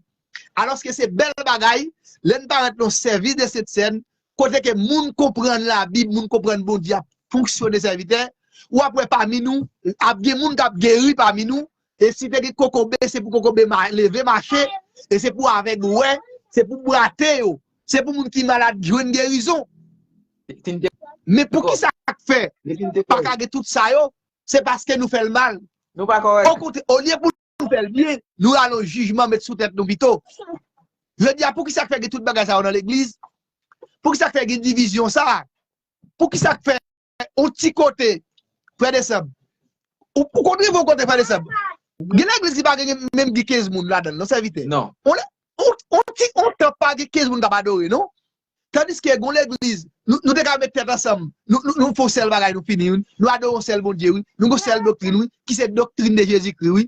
Alòske se bèl bagay, lè n pa rant nan sèvis de Sentsèn, kote ke moun konprann Labib, moun konprann Bondye ap fonksyone sèvitè, w ap wè pami nou, ap gen moun k ap geri pami nou, e si te gen kokobe, se pou kokobe ma- leve mache, e se pou avèg wè, se pou bwate yo, se pou moun ki malad jwenn gerizon. Men poukisa k fè pa ka gen tout sa yo? Se paske nou fè l mal. Nou pa kòrèk. Okontrè, olye pou nou fè l byen, nou rale yon jijman met sou tèt nou pito. Jodi a, poukisa k fè gen tout bagay sa yo nan legliz? Poukisa k fè gen divizyon sa? Poukisa k fè yon ti kote, frè de sè m? Ou, ou konn rive yon kote, frè de sè m? Gen legliz ki pa gen menm gen kenz moun ladan l, non, sèvitè? Non. On, on, on ti, on tanp pa gen kenz moun k ap adore, non? Tandiske gon legliz, nou, nou te ka met tèt ansanm, nou, nou, nou fè yon sèl bagay, nou fini, wi. Nou adore yon sèl Bondye, wi. Nou gon sèl doktrin, wi, ki se doktrin de Jezikri, wi.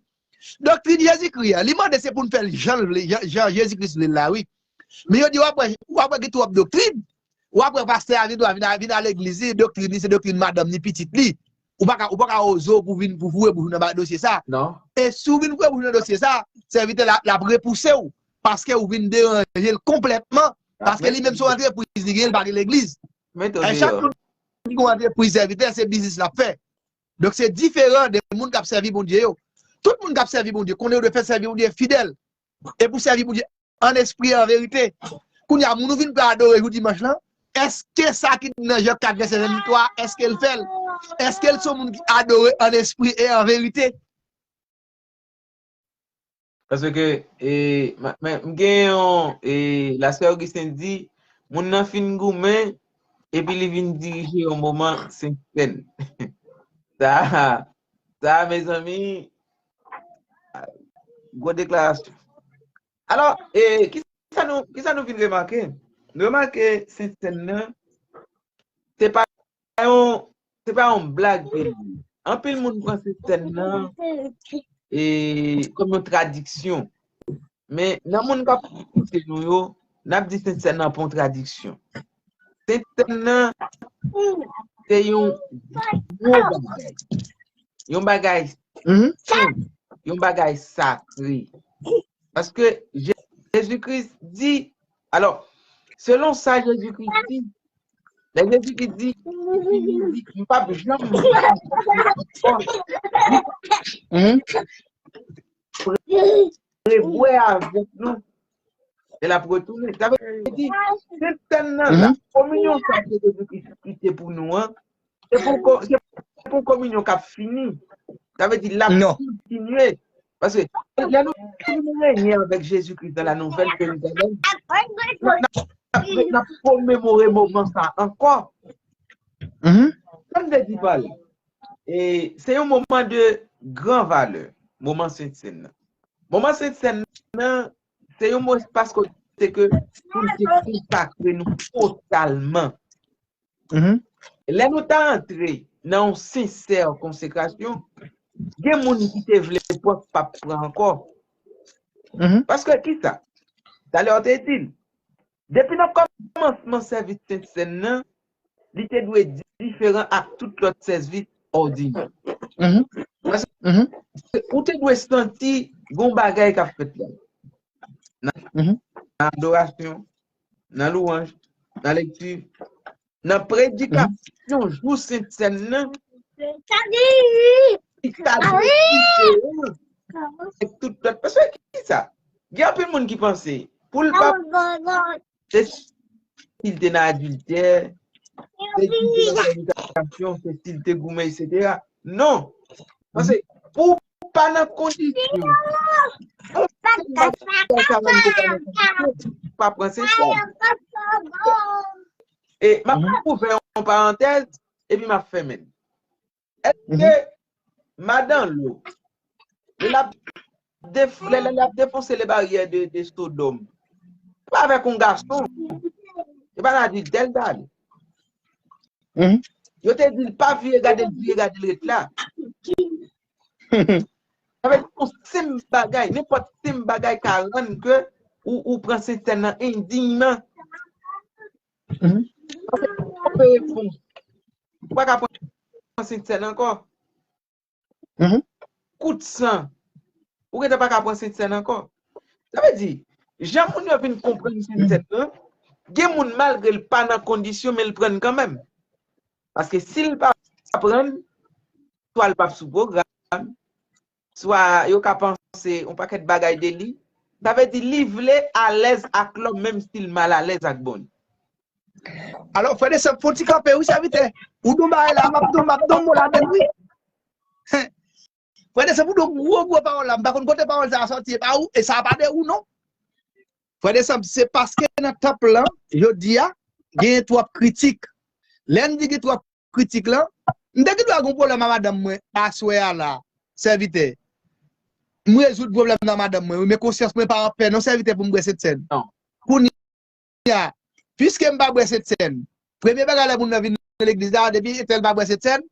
Doktrin Jezikri a, li mande se pou n fè l jan l vle, jan, jan Jezikri vle l la, wi. Men yo di, w ap wè, w ap wè gen twòp doktrin. W ap wè pastè a vin, vin, vin a legliz li, doktrin li, se doktrin madanm ni pitit li. Ou pa ka, ou pa ka oze w pou vin, pou foure bouch ou nan ba- dosye sa. Non. E si w vin foure bouch ou nan dosye sa, sèvitè la, l ap repouse w. Paske ou vin deranje l konplètman. Paske li menm se yon antrepriz li genyen, li pa gen legliz. E chak moun ki gen yon antrepriz sèvitè, se biznis l ap fè. Donk se diferan de moun k ap sèvi Bondye yo. Tout moun k ap sèvi Bondye, konnen yo dwe fè sèvi Bondye fidèl. E pou sèvi Bondye an espri e an verite. Kounye a, moun ou vin pou adore jou dimanch lan, èske sa ki nan Jan kat vèsè vennntwa, èske l fè l? Èske l se yon moun ki adore an espri e an verite? Paske, e, ma- men, m gen yon, e, la sè Augustin di, moun nan fin goumen, epi li vin dirije yon moman sentsèn. Sa, sa, mezanmi, gwo deklarasyon. Alò, e, kisa nou, kisa nou vin remake? Nou remake sentsèn nan, se pa yon, se pa yon blag ke li ye. Anpil moun pran sentsèn nan, e, kòm yon tradiksyon. Men, nan moun k ap koute nou yo, n ap di sentsèn nan pa yon tradiksyon. Sentsèn nan, se yon gwo bagay. Yon bagay sen, yon bagay sakre. Paske Je- Jezikri di, alò, selon sa Jezikri di, lè Jezikri di, li di, m p ap janm rebwè avèk nou. E l ap retounen. Sa vle di, sentsèn nan, la kominyon sa ke Jezikri kite pou nou an, se pou, se pou kominyon k ap fini. Sa vle di, l ap kontinye. Paske lè nou, nou renye avèk Jezikri nan la nouvèl Jerizalèm, n ap, n ap, n ap komemore moman sa ankò. Sa m te di pa l, e, se yon moman de gran valè, moman sentsèn nan. Moman sentsèn nan, se yon mo espas kote ke pou n te konsakre nou totalman. Lè nou ta antre nan yon sensè konsekrasyon, gen moun ki te vle pòt p ap pran ankò. Paske kisa? Talè w te di l, depi nan kòmansman sèvis sentsèn nan, li te dwe diferan ak tout lòt sèvis òdinè. Paske ou te dwe santi gon bagay k ap fèt la. Nan, nan adorasyon, nan lwanj, nan lekti, nan predikasyon jou sentsèn nan, Li ka diferan avèk tout lòt. Paske ki sa? Gen anpil moun ki panse, pou l pa, se si l te nan adiltè, se si l te nan fònikasyon, se si l te goumen, etsetera. Non. Paske pou w pa nan kondisyon, ou pa pran se sa. E m ap ouvè yon parantèz, epi m ap fèmen l. Èske madan Lo, lè l ap def- lè, lè l ap defonse le baryè de, de Sodòm, se pa avèk yon gason, se pa nan adiltè l t ale. Yo te di l pa vire gade l, vire gade l ret la. Sa vle di yon senp bagay, nenpòt senp bagay ka rann ke ou, ou pran Sentsèn nan endinyman. Ou pa ka pran Sentsèn ankò. Kout san. Ou gentan pa ka pran Sentsèn ankò. Sa vle di, jan moun yo vin konprann Sentsèn nan, gen moun malgre l pa nan kondisyon, men l pran kanmenm. Paske si l pa pran, swa l p ap sou pwogram, swa yo ka panse yon pakèt bagay de li. Sa vle di li vle alèz ak lòm, menm si l mal alèz ak Bondye. Alò, frè de sè, fò ti kanpe, wi, sèvitè. Ou di yon bagay la, m ap di, m ap di yon mo ladan l, wi. Frè de sè, ou di yon gwo, gwo pawòl la, m pa konn kote pawòl sa a sòti, e pa ou, e sa a pa de ou, non. Frè de sè, se paske nan tanp lan, jodi a, genyen twòp kritik. Lè n di gen twòp kritik lan, m te gen dwa gen yon pwoblèm a madanm mwen, aswè a la, sèvitè. M rezoud pwoblèm nan madanm mwen, wi, men konsyans mwen pa anpè, non, sèvitè, pou m bwè Sentsèn. Kounye a, piske m pa bwè Sentsèn, premye bagay lè moun nan vin nan legliz la, depi entèl pa bwè Sentsèn,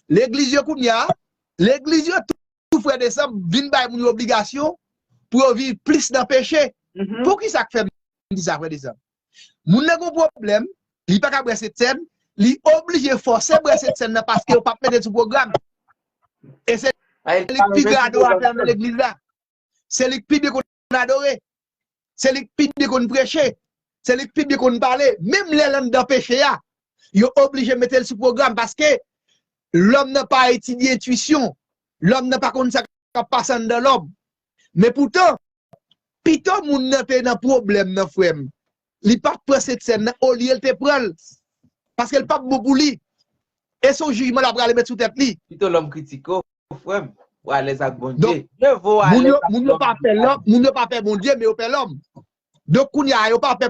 legliz yo kounye a, legliz yo tou, frè de sè, vin bay moun yo obligasyon pou yo viv plis nan peche. Poukisa k fè m di sa, frè de sè? Moun nan gen yon pwoblèm, li pa ka bwè Sentsèn, li oblije fòse bwè Sentsèn nan paske yo p ap mete l sou pwogram. E se li k pi gran adoratè nan legliz la. Se li k pi byen konn adore. Se li k pi byen konn preche. Se li k pi byen konn pale. Menm lè l anndan peche a, yo oblije mete l sou pwogram paske lòm nan pa etidye entwisyon. Lòm nan pa konn sa k ap pase anndan lòm. Men poutan, pito moun nan te nan pwoblèm nan, frè m. Li p ap pran Sentsèn nan, olye l te pran l. Paske l p ap bon pou li. E se yon jijman l ap prale met sou tèt li. Pito lòm kritike w, frè m. Ou alèz ak Bondye. Donk, moun yo, moun yo pa pè lòm, moun yo pa pè Bondye, men yo pè lòm. Donk, kounye a, yo pa pè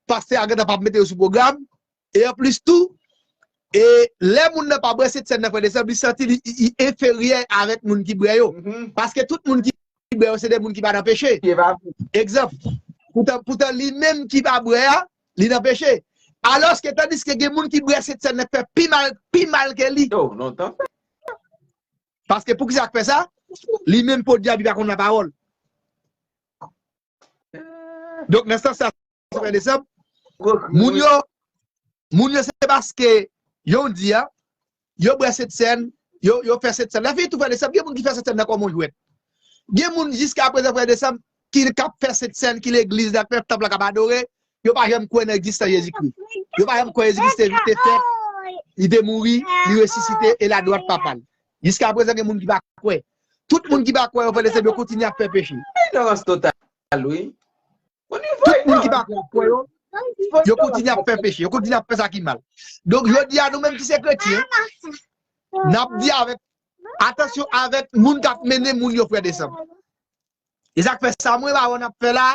pastè a gentan p ap mete yo sou pwogram. E anplis tou, e lè moun nan pa bwè Sentsèn nan, frè de sè, li santi li, li, li enferyè avèk moun ki bwè yo. Paske tout moun ki bwè yo, se de moun ki pa nan peche. Egzanp, poutan, poutan li menm ki pa bwè a, li nan peche. Alòske, tandiske gen moun ki bwè Sentsèn nan k fè pi mal, pi mal ke li. Paske poukisa k fè sa? Li menm podyab, li pa konn lapawòl. Donk, nan sans sa, frè de sè, moun yo, moun yo se paske, yo di a, yo bwè Sentsèn, yo, yo fè Sentsèn. Lè fini tou, frè de sè, gen moun ki fè Sentsèn nan kòm yon jwèt. Gen moun jiska prezan, frè de sè, ki k ap fè Sentsèn, ki legliz la, k fè tanp la, k ap adore, yo pa janm kwè nan egzistans Jezikri. Yo pa janm kwè Jezikri te, te fèt, li te mouri, li resisite, e l adwat Papa l. Jiska prezan, gen moun ki pa kwè. Tout moun ki pa kwè yo, frè de sè, yo kontinye ap fè peche. Ignorans total, wi. Tout moun ki pa kwè yo, yo kontinye ap fè peche, yo kontinye ap fè sa ki mal. Donk, jodi a, nou menm ki se kretyen, n ap di avèk, atansyon avèk moun k ap mennen moun yo, frè de sè. E sa k fè sa mwen pa wè n ap fè la,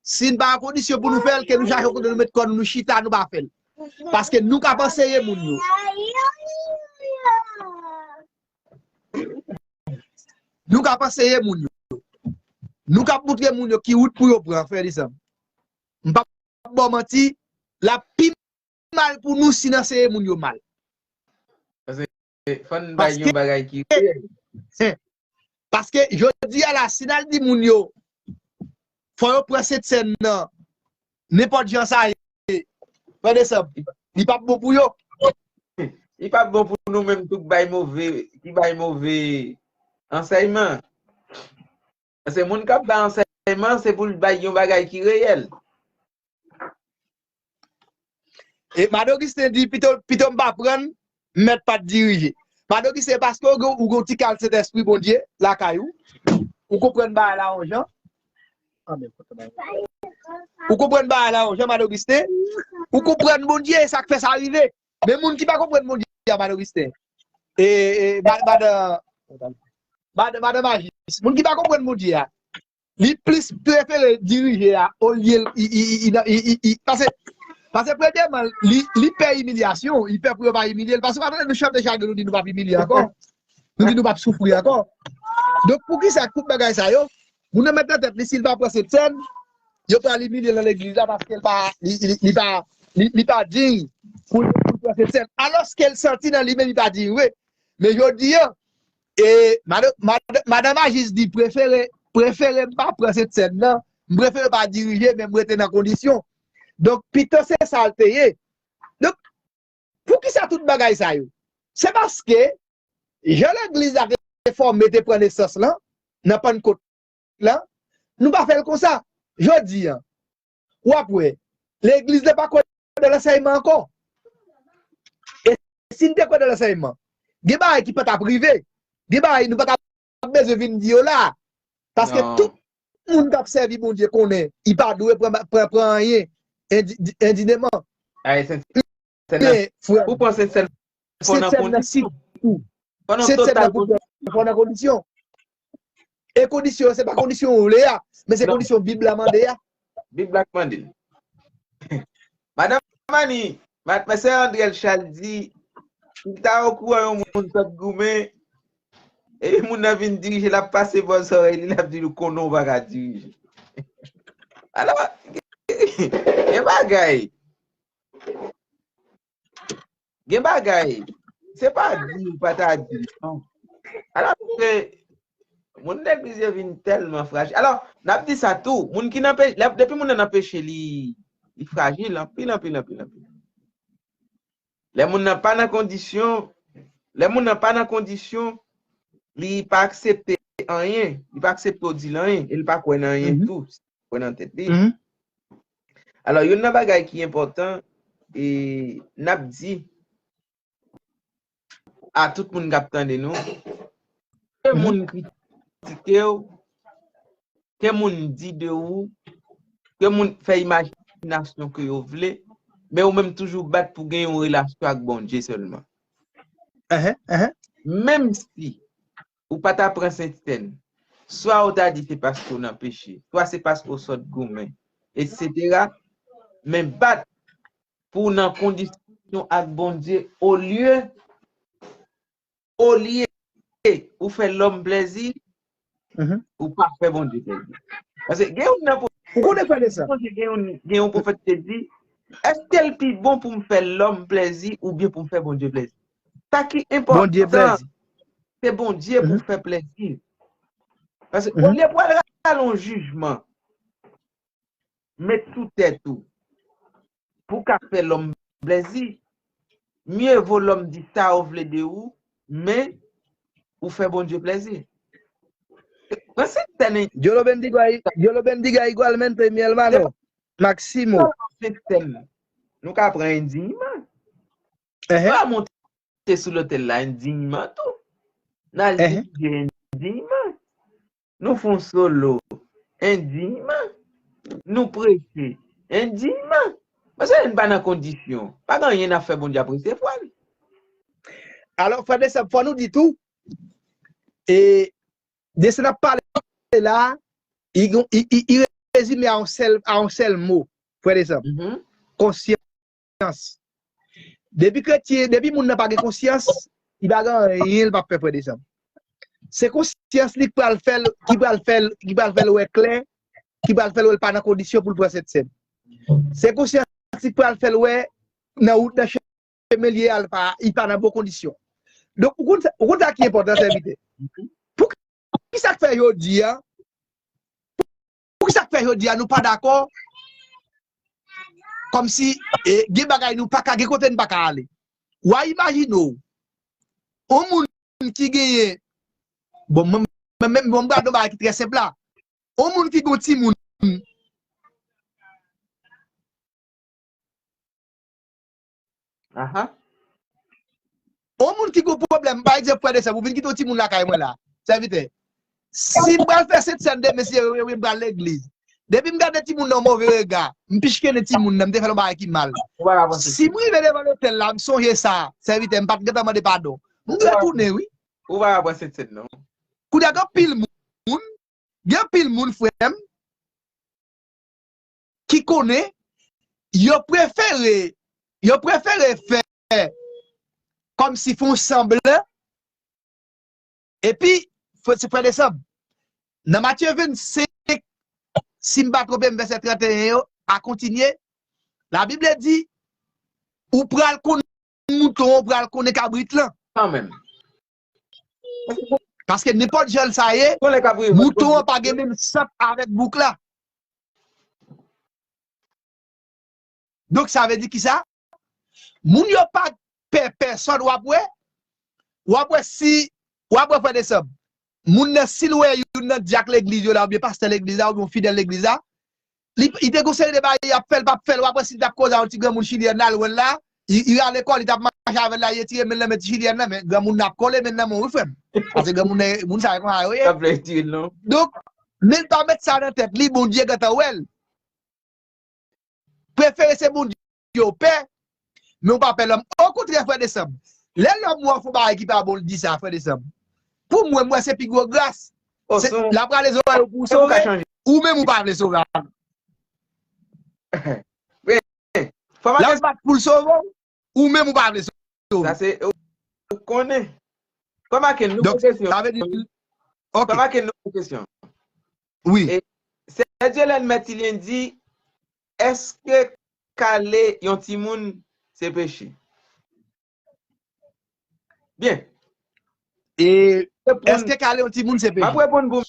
si n pa an kondisyon pou nou fè l, ke nou chache kote nou met kò nou, nou chita, nou pa fè l. Paske nou k ap anseye moun yo. Nou k ap anseye moun yo. Nou k ap moutre moun yo ki wout pou yo pran, frè de sè. M p ap ba w manti, l ap pi mal pou nou si n anseye moun yo mal. Paske fò n bay yon bagay ki reyèl. Paske jodi a la, si n al di moun yo, fò yo pran Sentsèn nan, nenpòt jan sa ye, frè de sè, li p ap bon pou yo. Li p ap bon pou nou menm tou ki bay move, ki bay move ansèyman. Paske moun k ap bay ansèyman, se pou l bay yon bagay ki reyèl. E Mad Augustin di, pito, pito m pa pran, m mèt pa t dirije. Madan Ogusten, paske ou gen, ou gen yon ti kal Sentespri Bondye lakay ou, ou konprann bagay la yon jan. Ou konprann bagay la yon jan, Madan Ogusten? Ou konprann Bondye, e sa k fè sa rive. Men moun ki pa konprann Bondye a, Madan Ogusten, e, e, ma- madan, madan, madan Majis, moun ki pa konprann Bondye a, li plis prefere dirije a, olye l- i, i, i, i, i, i, i, pase, pase premyèman, li, li pè imilyasyon, li pè pou yo pa imilye l, pase pa tande nou chante chak jou nou di nou p ap imilye ankò, nou di nou p ap soufri ankò. Donk, poukisa tout bagay sa yo, moun nan met nan tèt li, si l pa pran Sentsèn, yo pral imilye l nan legliz la, paske l pa, li, li, li pa, li, li pa diy pou, pou l pran Sentsèn. Alòske l santi nan li menm li pa diy vre. Men jodi a, e, madan, madan, madan Majis di prefere, prefere m pa pran Sentsèn nan, m prefere pa dirije, men m rete nan kondisyon. Donk, pito se sa l te ye. Donk, poukisa tout bagay sa yo? Se paske jan legliz la te fòme, te pran nesans lan, nan Pannkot la, nou pa fè l konsa. Jodi a, w ap wè, legliz la pa kwè nan lansèyman ankò. E si n te kwè nan lansèyman, gen bagay ki pa t ap rive, gen bagay nou pa t ap bezwen vin di yo la. Paske tout moun k ap sèvi Bondye konnen, li pa dwe pran, pran, pran anyen indi- indineman. Ay, Sentsèn nan, men, frè, ou pran Sentsèn fò nan Sentsèn nan kondisyon. Sitou. Fò nan Sentsèn total nan pou kondisyon. Fò nan kondisyon. E kondisyon, se pa kondisyon ou vle a, men se kondisyon Bib la mande a. Bib la k mande l. Madan Mani, ma- Mèsè Andrèl Charles di, si l ta okouran yon moun sot goumen, epi moun nan vin dirije, l ap pase bò zòrèy li, l ap di l konnen w pa ka dirije. Alò, gen bagay. Gen bagay. Se pa di ou pa ta di, non. Alò, se moun legliz yo vin tèlman frajil. Alò, n ap di sa tou, moun ki nan peche, depi moun nan nan peche, li, li frajil, anpil, anpil, anpil, anpil. Lè moun nan pa nan kondisyon, lè moun nan pa nan kondisyon, li pa aksepte anyen, li pa aksepte w di l anyen, e li pa kwè nan anyen tou, li kwè nan tèt li. Alò, youn nan bagay ki enpòtan, e n ap di a tout moun k ap tande nou, ke moun kritike w, ke moun di de ou, ke moun fè imajinasyon ke yo vle, men ou menm toujou bat pou gen yon relasyon ak Bondye sèlman. Menm si ou pa ta pran Sentsèn, swa ou ta di se paske w nan peche, swa se paske w sot goumen, etsetera, men bat pou w nan kondisyon ak Bondye, olye, olye ou fè lòm plèzi, ou pa fè Bondye plèzi. Paske gen youn nan pwofèt, ou konnen fè de sa. Gen youn, gen yon pwofèt te di, èske l pi bon pou m fè lòm plèzi oubyen pou m fè Bondye plèzi? Sa ki enpòtan, se Bondye pou w fè plèzi. Paske olye pou w al rale yon jijman, met sou tèt ou, pou w ka fè lòm plèzi, mye vo lòm di sa ou vle de ou, men ou fè Bondye plèzi. Pran Sentsèn. Dios lo bendiga, Dios lo bendiga igualmente, mi hermano Maximo. Pran Sentsèn. Nou ka pran endiyman. Nou ka monte sou lotèl la endiyman tou. N al dirije endiyman. Nou fè yon solo endiyman. Nou preche endiyman. Paske lè n pa nan kondisyon, pa gen anyen n ap fè Bondye ap resevwa l. Alò, frè de sè, fò nou di tou, e, de sa n ap pale la, i, i, i, i rezime a yon sèl, a yon sèl mo, frè de sè. Konsyans. Depi kretyen, depi moun nan pa gen konsyans, li pa gen anyen l p ap fè, frè de sè. Se konsyans li ki pral fè l, ki pral fè l, ki pral fè l wè klè, ki pral fè l wè l pa nan kondisyon pou l pran Sentsèn. Se konsyans li ki pral fè l wè nan wout, nan chemen li ye a, l pa, li pa nan bon kondisyon. Donk, ou konn sa, ou konn sa ki enpòtan, sèvitè? Poukisa k fè jodi a, poukisa k fè jodi a nou pa dakò? Kòmsi, e, gen bagay nou pa ka, gen kote n pa ka ale. W a imajine w, yon moun ki genyen, bon, mwen, mwen, mwen, mwen, m pral di yon bagay ki trè senp la. Yon moun ki gen yon timoun, Aha. yon moun ki gen pwoblèm, pa egzanp, frè de sè, ou vin kite yon timoun lakay mwen la, sèvitè. Si m pral fè Sentsèn demen, si m pral legliz, depi m gade timoun nan move rega, m pichkennen timoun nan, m te fè l yon bagay ki mal. Si m rive devan lotèl la, m sonje sa, sèvitè, m pa t gentan mande padon. M dwe tounen, wi. Ou pa pran Sentsèn, non. Kounye a, gen anpil moun, gen anpil moun, frè m, ki konnen, yo prefere, yo prefere fè kòmsi fè yon sanblan, epi, frè, se frè de sè m. Nan Matye vennsenk, si m pa twonpe m, vèsè trannteyen yo, a kontinye, Labib di, ou pral konnen mouton, ou pral konnen kabrit lan. Kanmenm. Paske nenpòt jan sa ye, mouton an pa gen menm sant avèk bouk la. Donk, sa vle di kisa? Moun yo pa pè pèsòn, w ap wè, w ap wè si, w ap wè frè de sè m. Moun nan, si l wè youn nan dyak legliz yo la, oubyen pastè legliz la, oubyen yon fidèl legliz la, li, li te gon seri de bagay y ap fè l, p ap fè l, w ap wè si l t ap koze a yon ti granmoun chilyèn la, l wè l la, li, li rale kò l, li t ap mache avè l la, li retire men l nan men ti chilyèn nan, men granmoun nan ap kole men l nan men w, wi, frè m. Paske granmoun nan, moun sa yo konn sa yo ye. T ap fè retire l, non. Donk, men l pa met sa nan tèt li, Bondye gentan wè l. Prefere se Bondye ou pè, men ou pa pè lòm. Okontrè, frè de sè m, lè lòm ou an fè yon bagay ki pa bon, l di sa, frè de sè m. Pou mwen, m wè se pi gwo gras. L ap rale zòrèy ou pou w sove, ou menm ou pa vle sove. L ap bat pou l sove w, ou menm ou pa vle sove. Sa se, ou konnen. Fè m ake nouvo kesyon. Sa vle di, ok. Fè m ake nouvo kesyon. Wi. E, Sè Dyelèn Mètilyen di, èske kale yon timoun se peche? Byen. E, èske kale yon timoun se peche? M ap reponn pou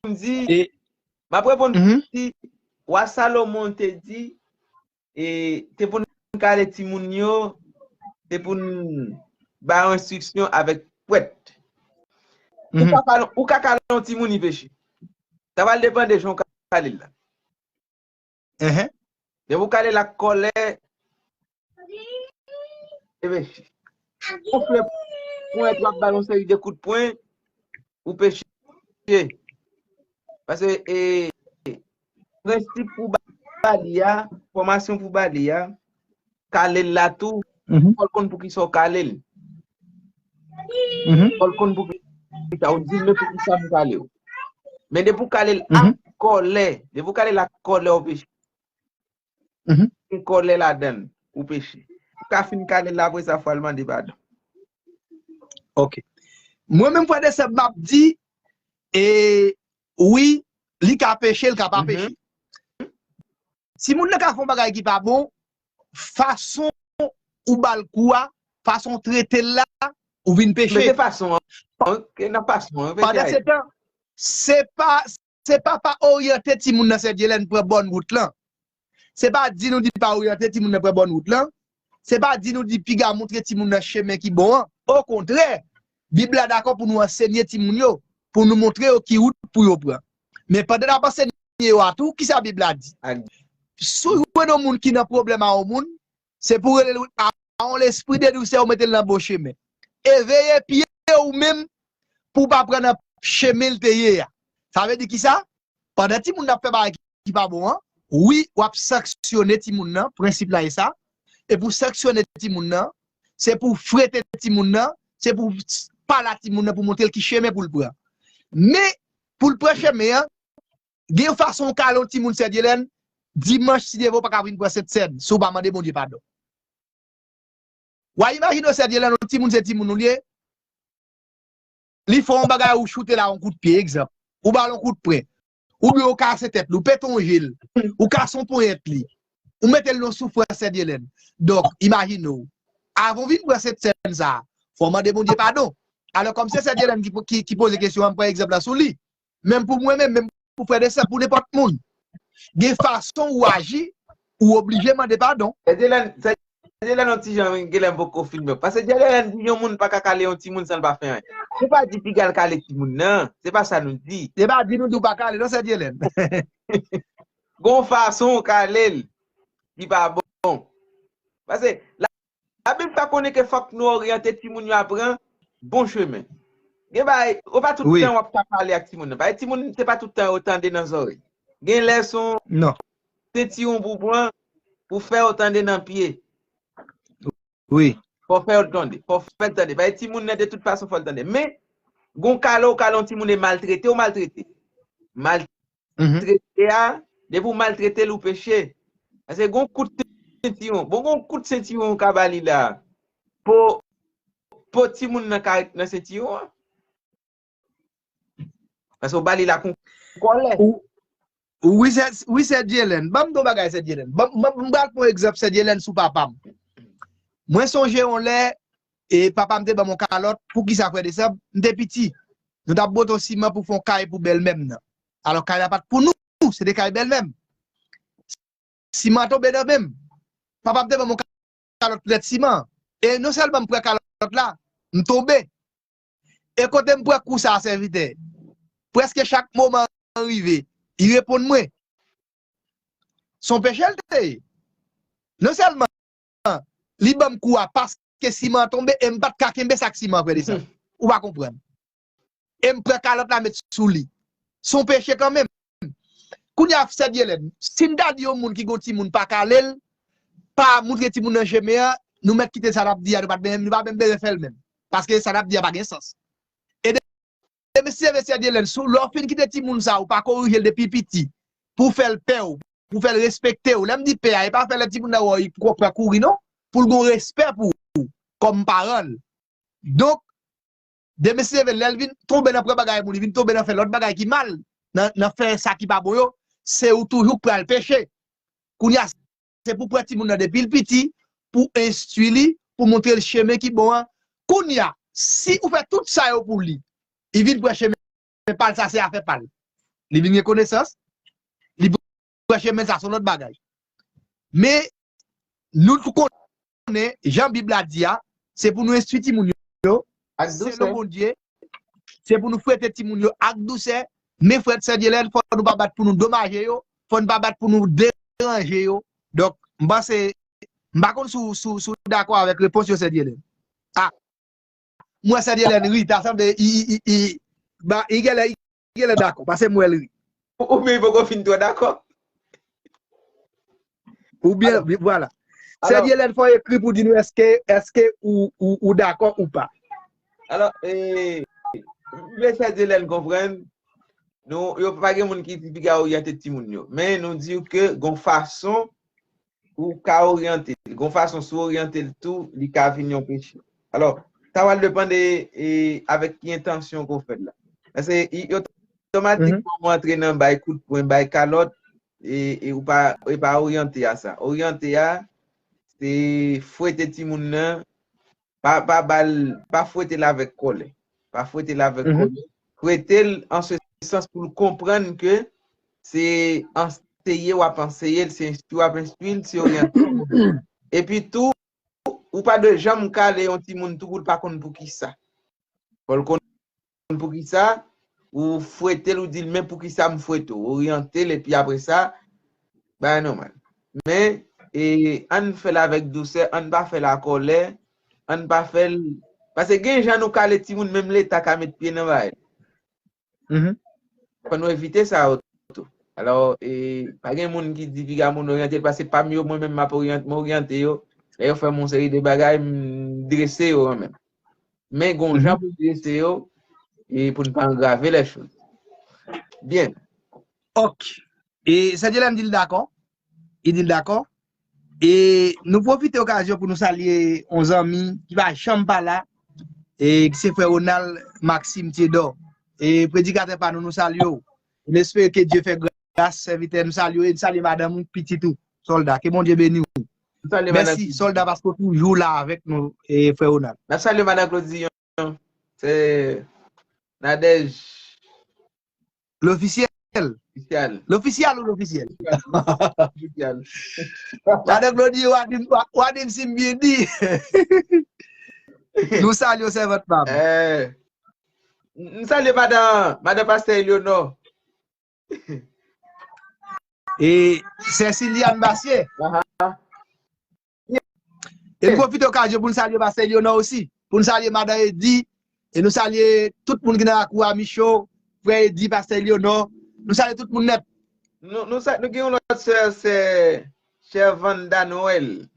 m di, e, m ap reponn pou m di, wa Salomon te di, e, te pou n kale timoun yo, te pou n ba yo enstriksyon avèk pwèt. Ou ka kale, ou ka kale yon timoun, li peche. Sa pral depann de jan w kale l la. Depi w kale l ak kòlè, e peche. Ou fè pwen, w ap ba l yon seri de kout pwen, ou peche. Paske, e, prensip pou ba li a, fòmasyon pou ba li a, kale l la tou, fò l konn poukisa w kale l. Fò l konn poukisa w di l, men poukisa m kale w. Men depi w kale l ak kòlè, depi w kale l ak kòlè, w peche. Gen kòlè ladan l, ou peche. Ou ka fin kale l la, apre sa, fò l mande padon. Ok. Mwen menm, frè de sè, m ap di, e, wi, li ka peche, li ka pa peche. Si moun nan ka fè yon bagay ki pa bon, fason ou ba l kou a, fason w trete l la, ou vin peche. Men se fason an. Ok, nan fason an. Pandan se tan, se pa, se pa pa oryante timoun nan, Sè Dyelèn, pran bòn wout lan. Se pa di nou di pa oryante timoun nan pran bòn wout lan. Se pa di nou di piga montre timoun nan chemen ki bon an. Okontrè, Bib la dakò pou nou ansenye timoun yo, pou nou montre yo ki wout pou yo pran. Men pandan n ap ansenye yo a tou, kisa Bib la di? Si w jwenn yon moun ki nan pwoblèm a yon moun, se pou w rele l a yon lespri de dousè, ou mete l nan bon chemen. E veye pye w menm pou w pa pran nan chemen l te ye a. Sa vle di kisa? Pandan timoun nan ap fè bagay ki pa bon an, wi, w ap sanksyone timoun nan, prensip la e sa. E pou sanksyone timoun nan, se pou frete timoun nan, se pou pale a timoun nan, pou montre l ki chemen pou l pran. Men, pou l pran chemen an, gen yon fason w kale yon timoun, Sè Dyelèn, dimanch, si Dye vle, w pa ka vin pran Sentsèn si w pa mande Bondye padon. W a imajine w, Sè Dyelèn, yon timoun se timoun ou li ye, li fè yon bagay, ou choute l a yon kout pye, egzanp. Ou ba l yon kout pwen. Oubyen ou kase tèt li, ou pete yon je l, ou kase yon ponyèt li, ou mete l nan soufrans, Sè Dyelèn. Donk, imajine w, avan w vin pran Sentsèn sa a, fò w mande Bondye padon. Alò, kòm se Sè Dyelèn ki, ki, ki poze kesyon an, m pran egzanp la sou li. Menm pou mwen menm, menm pou frè de sè, pou nenpòt moun. Gen fason ou aji, ou oblije mande padon. Sè Dyelèn, Sè Dyelèn yon ti jan, genlè m poko filme. Paske Dyelèn di yon moun pa ka kale yon timoun san l pa fè anyen. Nou pa di piga l kale timoun nan, se pa sa nou di. Se pa di nou di w pa kale, non, Sè Dyelèn. Gon fason w kale l, li pa bon. Paske, la, Labib pa konnen ke fòk nou oryante timoun yo a pran bon chemen. Gen bagay, ou pa tout tan w ap ka pale ak timoun nan. Bagay timoun, se pa tout tan yo tande nan zòrèy. Gen lè se yon sentiwon pou pran, pou fè yo tande nan pye. Wi. Fò fè yo tande. Fò fè l tande. Bagay timoun nan, de tout fason, fò l tande. Men, gon kale, ou kale yon timoun e maltrete, ou maltrete. Maltrete a, depi ou maltrete l, ou peche. Paske gon kout sentiwon. Bon, gon kout sentiwon ou ka ba li la. Po, po timoun nan ka ret nan sentiwon an. Paske ou ba li la kon kòlè. Wi, sè, wi, sè Dyelèn. Ban m di w bagay, sè Dyelèn. Ban m pral pran egzanp sè Dyelèn sou papa m. Mwen sonje yon lè, e papa m te ban m yon kalòt, poukisa frè de sè, m te piti. Nou t ap bote yon siman pou fè yon kay pou bèlmè m nan. Alò, kay la pa t pou nou, se te kay bèlmè m. Siman tonbe nan men m. Papa m te ban m yon kalòt pou tèt siman. E non sèlman m pran kalòt la, m tonbe. E kote m pran kou sa a, sèvitè? Prèske chak moman an rive, li reponn mwen. Se yon peche l te ye. Non sèlman li ban m kou a paske siman an tonbe e m pa t ka kenbe sak siman an, frè de sè. Ou pa konprann. E m pran kalòt la met sou li. Se yon peche kanmenm. Kounye a, sè Dyelèn, si n ta di yon moun ki gon timoun pa kale l, pa moutre timoun nan chemen an, nou mèt kite sa n ap di a, nou pa t menm, nou pa menm bezwen fè l menm. Paske sa n ap di a pa gen sans. E demen si se vre sè Dyelèn, si w, lè w fin kite timoun sa, ou pa korije l depi piti, pou w fè l pè w, pou w fè l respekte w. Lè m di pè a, e pa fè lè timoun nan wè w, li pran kouri non, pou l gon respè pou ou, kòm paran l. Donk, demen si se vre, lè l vin tonbe nan pran bagay moun, li vin tonbe nan fè lòt bagay ki mal, nan, nan fè sa ki pa bon yo, se ou toujou k pral peche. Kounye a, se pou pran timoun nan depi l piti, pou enstwi li, pou montre l chemen ki bon an. Kounye a, si ou fè tout sa yo pou li, li vin pran chemen pa l, sa se afè pa l. Li vin gen konesans, li pran chemen sa, se yon lòt bagay. Men, nou tou konnen, jan Bib la di a, se pou nou enstwi timoun yo, Ak dousè. Selon Bondye, se pou nou fwete timoun yo ak dousè, men frè sè Dyelèn, fò nou pa bat pou nou domaje yo, fò nou pa bat pou nou deranje yo. Donk, m panse, m pa konn si w, si w, si w dakò avèk repons yo, sè Dyelèn. A, m wè sè Dyelèn ri, ta sanble, i, i, i, i, ba, i genlè, i genlè dakò, paske m wè l ri. Oubyen li poko fin twò dakò. Oubyen, vwala. Sè Dyelèn, fò w ekri pou di nou èske, èske ou, ou, ou dakò ou pa. Alò, e, m vle sè Dyelèn konprann, nou, yo pa gen moun ki di piga oryante timoun yo. Men nou di w ke gon fason ou ka oryante l. Gon fason si w oryante l tou, li ka vin yon peche. Alò, sa pral depann de, e, avèk ki entansyon ke w fè l la. Paske, i, otomatikman, ou antre nan bay kout pwen, bay kalòt, e, e ou pa, e pa oryante a sa. Oryante a, se fwete timoun nan, pa, pa ba l, pa fwete l avèk kòlè. Pa fwete l avèk kòlè. Fwete l an se sans pou l konprann ke se anseye w ap anseye l, se enstwi w ap enstwi l, se oryante w. Epi tou, ou pa dwe janm kale yon timoun tou pou l pa konn poukisa. Fò l konn poukisa, ou fwete l, ou di l, men poukisa m fwete w, oryante l, epi apre sa, bagay nòmal. Men, e, ann fè l avèk dousè, ann pa fè l ak kòlè, ann pa fè l, paske gen jan nou kale timoun, menm Leta ka met pye nan bagay. Fò nou evite sa yo tou. Alò, e, pa gen moun ki di piga moun oryante l, paske pa m yo, mwen menm m ap oryante, m oryante yo. Lè yo fè m yon seri de bagay, m drese yo kanmenm. Men gon jan pou drese yo, e pou n pa angrave lè choz. Byen. Ok. E sè Dyelèn di l dakò. Li di l dakò. E nou pwofite okazyon pou nou salye yon zanmi ki pa janm pa la, e ki se frè Ronald Maxime Thiedor. E predikatè pa nou, nou salye w. Nou espere ke Dye fè gras, sèvitè, nou salye w, e nou salye madanm ou, pitit ou, Sòlda. Ke Bondye beni w. Mèsi, Sòlda, paske w toujou la avèk nou, e frè Ronald. N ap salye madanm Claude Zillon. Se Nadège. Lofisyèl. Lofisyèl. Lofisyèl ou lofisyèl? Madan Claude, w a di m, w a di m si m byen di. Nou salye w, sèvant pa m. M salye madan, madan pastè Eleonor. E sè Siliane Bassier. Aha. E n pwofite okazyon pou n salye pastè Lyonò osi, pou n salye madan Edi, e nou salye tout moun ki nan lakou a, Micho, frè Edi, pastè Lyonò, nou salye tout moun nèt. Nou, nou, sa, nou gen yon lòt sè, sè Shervanda Noël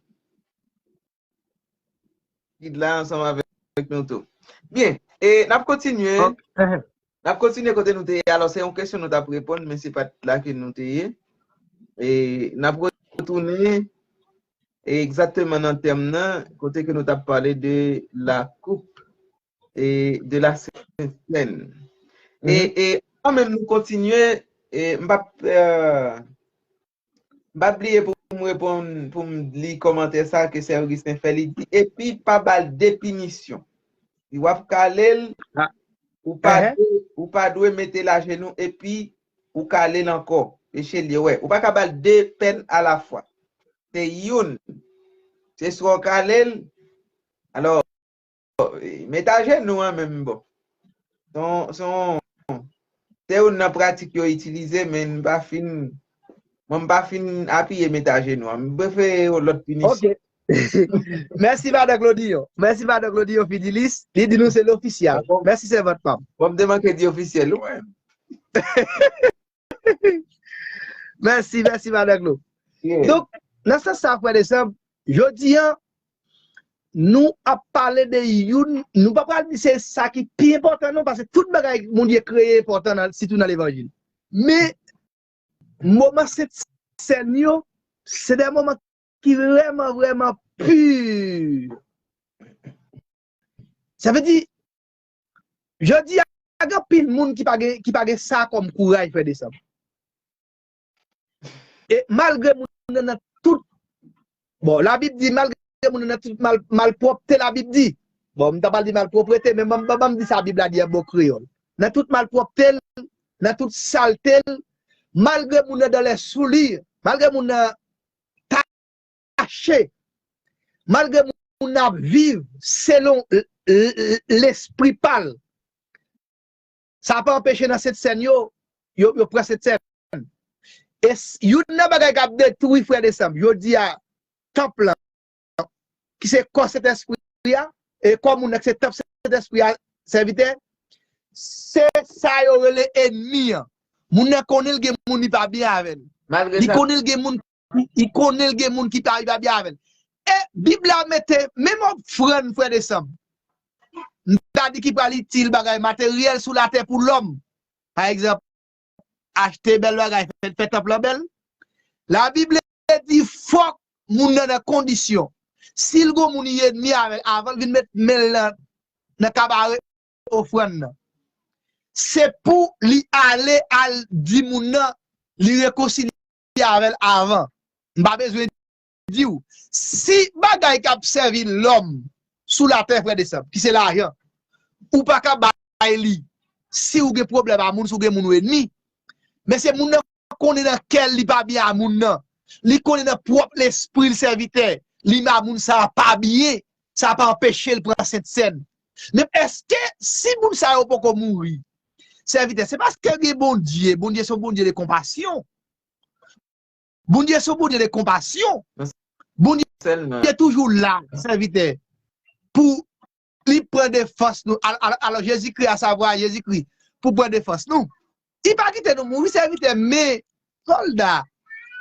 ki la ansanm avèk nou tou. Byen, e n ap kontinye. N ap kontinye kote nou te ye. Alò, se yon kesyon nou t ap reponn, men se pa t la ke nou te ye. E n ap retounen egzakteman nan tèm nan, kote ke nou t ap pale de la coupe et de la Sainte Seine. E, e anvan menm nou kontinye, e m p ap, euh, M pa bliye pou m reponn, pou m li kòmantè sa ke sè Augustin fè, li di, epi pa ba l de pinisyon. Si w ap kale l, ou pa dwe, ou pa dwe mete l ajenou epi ou kale l ankò. Peche l ye, wè. Ou pa ka ba l de pèn alafwa. Se youn. Se swa w kale l, alò, met ajenou an menm bon. Se yon, se yon, se youn nan pratik yo itilize, men m pa fin, mwen m pa fin apiye met ajenou an. M prefere yon lòt pinisyon. Mèsi madan Claudio. Mèsi madan Claudio Fidelis. Li di nou se lofisyal. Mèsi sèvant pa m. Bon, m te manke di ofisyèl wi. Mèsi, mèsi madan Claudio. Donk, nan sans sa frè de sè m, jodi a nou ap pale de youn, nou pa pral di se sa ki pi enpòtan non, paske tout bagay Bondye kreye enpòtan, sitou nan levanjil. Men moman sent sèn yo, se de moman ki vrèman, vrèman pi. Sa vle di, jodi a gen anpil moun ki pa gen, ki pa gen sa kòm kouraj, frè de sè m. E malgre moun nan nan tout, bon, Labib di malgre moun nan nan tout mal, malpwòpte, Labib di. Bon, m ta pral di malpwoprete, men ban m di sa Bib la di an bon kreyòl. Nan tout malpwòpte l, nan tout salte l, malgre moun nan dans les souillures, malgre moun nan tache, malgre moun nan ap viv selon lespri pa l, sa pa anpeche nan sent sèn yo, yo, yo pran sent sèn. E youn nan bagay k ap detwi frè de sè m, jodi a, tanp lan, ki se kò Sentespri a, e kò moun nan ki se tanp Sentespri a, sèvitè, se sa yo rele ènmi an. Moun nan konnen l gen moun li pa byen avè l. Li konnen l gen moun, li konnen l gen moun ki pa, li pa byen avè l. E Bib la mete menm ofrann, frè de sè m, m ta di ki pral itil, bagay materyèl sou latè pou lòm. Pa egzanp, achte bèl bagay, fè, fè tanp lan bèl. Labib di fòk moun nan nan kondisyon. Si l gon moun li ènmi avè l, avan l vin met men l nan, nan kabare ofrann nan, se pou li ale al di moun nan li rekonsilye avè l avan. M pa bezwen di w, si bagay k ap sèvi lòm sou latè, frè de sè m, ki se lajan, ou pa ka bay li, si w gen pwoblèm a moun, si w gen moun ou ènmi, men se moun nan konnen nan kè l li pa byen a moun nan. Li konnen nan pwòp lespri l, sèvitè, li menm a moun sa a pa byen, sa pa anpeche l pran sent sèn. Men èske si moun sa yo poko mouri, sèvitè, se paske gen Bondye, Bondye se yon Bondye de konpasyon. Bondye se yon Bondye de konpasyon. Bondye toujou la, sèvitè, pou li pran defans nou. Al-, al-, alò, Jezikri, a savwa Jezikri, pou pran defans nou. Li pa kite nou mouri, sèvitè, men, sòlda,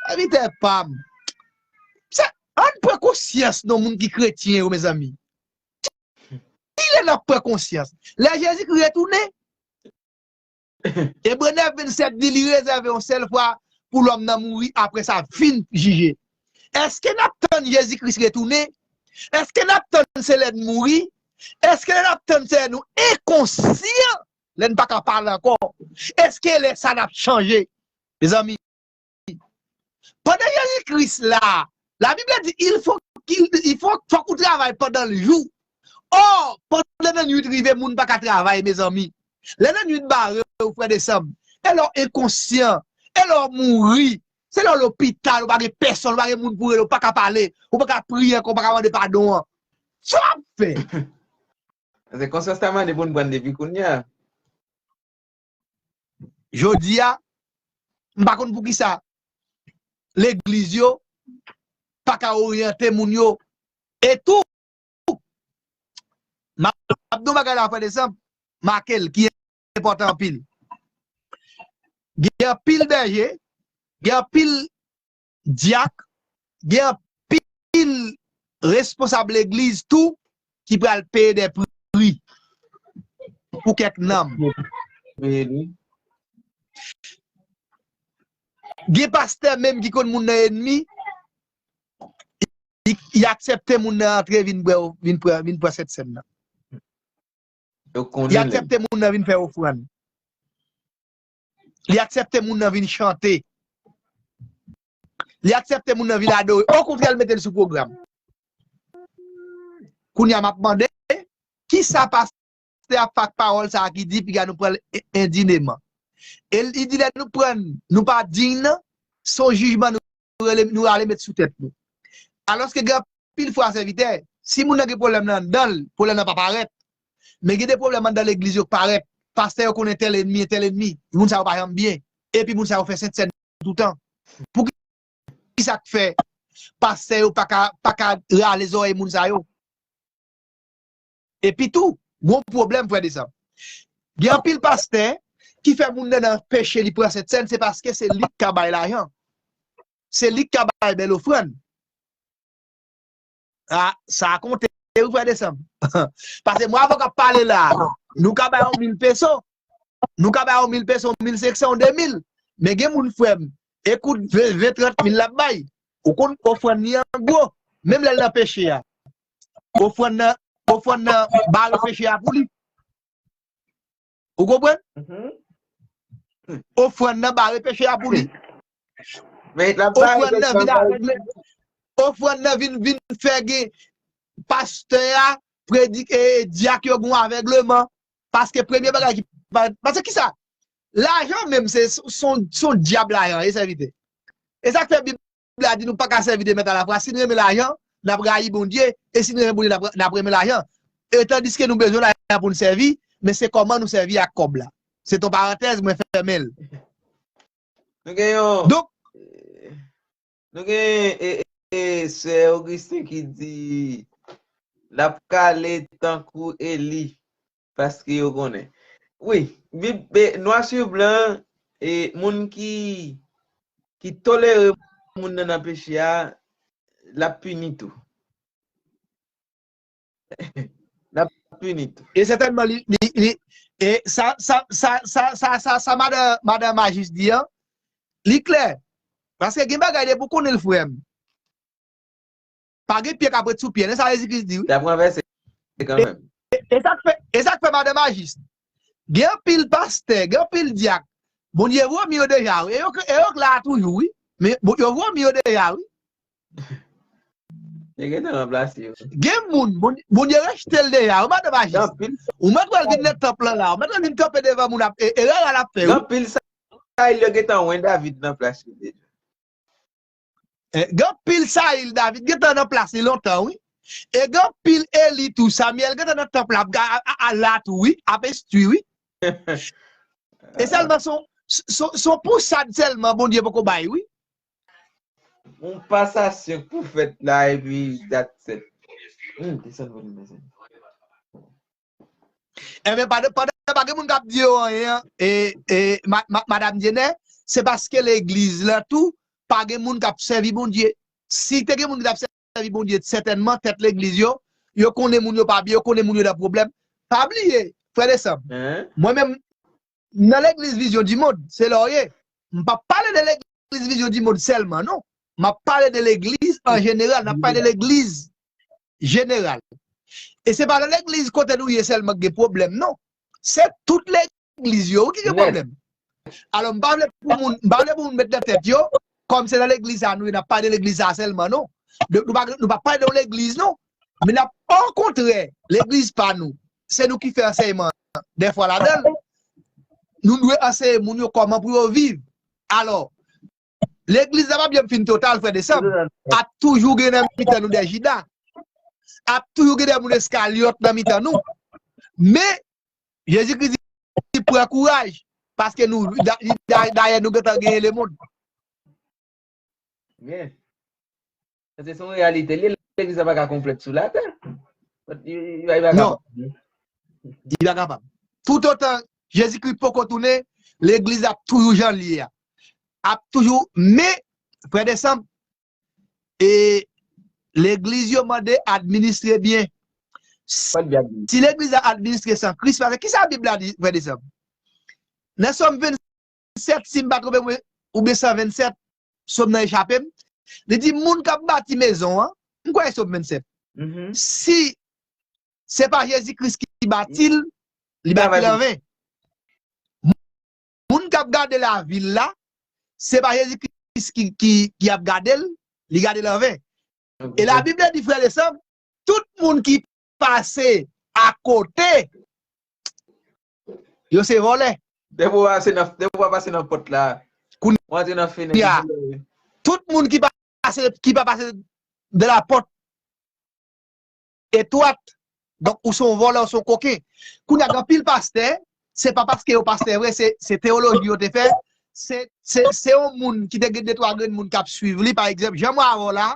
sèvitè pa m. Se, ann pran konsyans non, moun ki kretyen yo, mezanmi. Kilè n ap pran konsyans? Lè Jezikri retounen, Ebre nèf vennsèt di li rezève yon sèl fwa pou lòm nan mouri, apre sa vin jije. Èske n ap tann Jezi Kris retounen? Èske n ap tann se lè n mouri? Èske lè n ap tann se lè nou enkonsyan, lè n pa ka pale ankò? Èske lè sa n ap chanje? Mezanmi, pandan Jezi Kris la, Labib la di, il faut qu'il, il faut, fòk ou travay pandan l jou. Ò, pandan lannwit rive, moun pa ka travay, mezanmi. Lè lannwit bare w, frè de sè m, e lè w enkonsyan, e lè w mouri, se lè w lopital, ou pa gen pèsonn, ou pa gen moun pou rele, ou pa ka pale, ou pa ka priye ankò, ou pa ka mande padon an. Sa w ap fè? Se konsyans ta mande pou n pran depi kounye a. Jodi a, m pa konn poukisa legliz yo pa ka oryante moun yo E tou, m ap di yon bagay la, frè de san, make l, ki enpòtan anpil. Gen anpil bèje, gen anpil dyak, gen anpil responsab legliz tou ki pral peye de pri pou kèk nanm. Gen pastè menm ki konn moun nan enmi, li, li aksepte moun nan antre vin bwè, vin pran, vin pran sent sèn nan. Li aksepte moun nan vin fè ofrann. Li aksepte moun nan vin chante. Li aksepte moun nan vin adore. Okontrè, l mete l sou pwogram. Kounye a, m ap mande, kisa pastè a fè ak pawòl sa a ki di, piga nou pran l en-, endineman? E li di, lè nou pran l, nou pa diy nan, se yon jijman nou rele, nou rale met sou tèt nou. Alòske gen anpil fwa, sèvitè, si moun nan gen pwoblèm nan anndan l, pwoblèm nan pa parèt. Men gen de pwoblèm anndan legliz yo k parèt. Pastè yo konnen tèl enmi, tèl enmi. Moun sa yo pa janm byen. Epi moun sa yo fè sent sèn toutan. Poukisa k fè pastè yo pa ka, pa ka rale zòrèy moun sa yo? Epi tou, gon pwoblèm, frè de san. Gen anpil pastè ki fè moun nan nan peche, li pran sent sèn, se paske se li k ka bay lajan. Se li k ka bay bèl ofrann. A, sa a konte, wi, frè de san. Paske mwen avè w k ap pale la, nou ka bay yon mil peso. Nou ka bay yon mil peso, yon mil senk san, yon de mil. Men gen moun, frè m, e kout ven, ven, trant mil l ap bay. Ou konn ofrann li an gwo. Menm lè l nan peche a. Ofrann nan, ofrann nan bare peche a pou li. Ou konprann? Ofrann nan bare peche a pou li. Ofrann nan vin avègle. Ofrann nan vin, vin fè gen pastè a, predik-, e, dyak yo gon avègleman. Paske premye bagay ki pa-, paske kisa? Lajan menm se s-, son, son dyab lajan, e sèvitè. E sa k fè Bib la di nou pa ka sèvi de mèt alafwa. Si n renmen lajan, n ap rayi Bondye, e si n renmen Bondye, n ap, n ap renmen lajan. E tandiske nou bezwen lajan pou n sèvi, men se kòman nou sèvi ak kòb la. Se ton parantèz, mwen fèmen l. Nou gen yon, donk, nou gen, e, e, e, sè Augustin ki di, l ap kale tankou Eli, paske yo konnen. Wi, Bib, e, nwa sou blan, e, moun ki, ki tolere moun nan nan peche a, l ap pini tou. L ap pini tou. E sètènman, li, li, li, e sa, sa, sa, sa, sa, sa, sa madan, madan Majis di an, li klè. Paske gen bagay depi w konnen l, frè m. Pa gen pye k ap ret sou pye, nan sa Jezi Kris di, wi. L ap ranvèse kanmenm. E, e, e sa k fè, e sa k fè, madan Majis, gen anpil pastè, gen anpil dyak, Bondye vomi yo deja, wi. E yo, e yo k la toujou, wi. Men, bon, yo vomi yo deja, wi. Yo gentan ranplase yo. Gen moun, Bondye, Bondye rejte l deja, wi, madan Majis. Gen anpil. Ou mèt wè l vin nan tanp lan la, ou mèt wè l vin kanpe devan moun ap, e, e rara l ap fè, wi. Gen anpil Sayil yo gentan wen David nan plas li deja. Eh, gen anpil Sayil David gentan nan plas li lontan, wi. E gen anpil Eli tou, Samyèl gentan nan tanp la, ap ga-, a, a, a la tou, wi, ap enstwi, wi. E sèlman son, son, son pousad sèlman Bondye poko bay, wi. Yon pasasyon k pou fèt la, epi that's it. Hmm, desann volim, mezanmi. Enben, pandan, pandan pa gen moun k ap di yo anyen an, e, e, ma-, ma-, madanm Jenè, se paske legliz la tou, pa gen moun k ap sèvi Bondye. Si te gen moun ki t ap sèvi Bondye, sètènman, tèt legliz yo, yo konnen moun yo pa byen, yo konnen moun yo nan pwoblèm. Pa bliye, frè de san m, mwen menm, nan legliz Vision du Monde, se la w ye. M p ap pale de legliz Vision du Monde sèlman, non. M ap pale de legliz an jeneral, n ap pale de legliz jeneral. E se pa nan legliz kote nou ye sèlman k gen pwoblèm, non. Se tout legliz yo, wi, ki gen pwoblèm. Alò, m pa vle pou moun, m pa vle pou moun met nan tèt yo, kòm se nan legliz sa nou ye, n ap pale de legliz sa sèlman, non. De, nou pa, nou pa pale de yon legliz, non. Men n ap, okontrè, legliz pa nou, se nou ki fè ansèyman an. Dèfwa ladan l, nou dwe anseye moun yo kòman pou yo viv. Alò, legliz la p ap janm fin total, frè de san m. Ap toujou gen nan mitan nou de Jida. Ap toujou gen de moun Eskalyòt nan mitan nou. Men, Jezi Kris di, pran kouraj, paske nou, da-, da-, dayè nou gentan genyen lemonn. Sa se yon reyalite li ye. legliz la pa ka konplèt sou latè. Li, li, li pa, li pa Non. kapab. Li pa kapab. Toutotan Jezikri poko tounen, legliz ap toujou jan l ye a. Ap toujou, men, frè de sè m, e legliz yo mande administre byen. Fò l byen administre. Si legliz la administre san Kris, paske ki sa Bib la di, frè de sè m? Nan Sòm vennsèt, si m pa twonpe m, oubyen san vennsèt, Sòm nan echape m, li di moun k ap bati mezon an, m kwè e Sòm vennsèt. Mhm. Si se pa Jezi Kris ki bati l, li bati l anven. Moun k ap gade lavil la, se pa Jezi Kris ki, ki, ki ap gade l, li gade l anven. E Labib la di, frè de sè m, tout moun ki pase akote, yo se vòlè. Depi w pase nan, depi w pase nan pòt la, Kounye w antre nan fenèt. a, tout moun ki pase, ki pa pase de la pòt etwat, donk ou se yon vòlè, ou se yon koken. Kounye a, gen anpil pastè, se pa paske yo pastè vre, se, se teyoloji yo te fè, se, se, se yon moun ki te gen de twa grenn moun k ap swiv li, pa egzanp, jan mwen avè w la,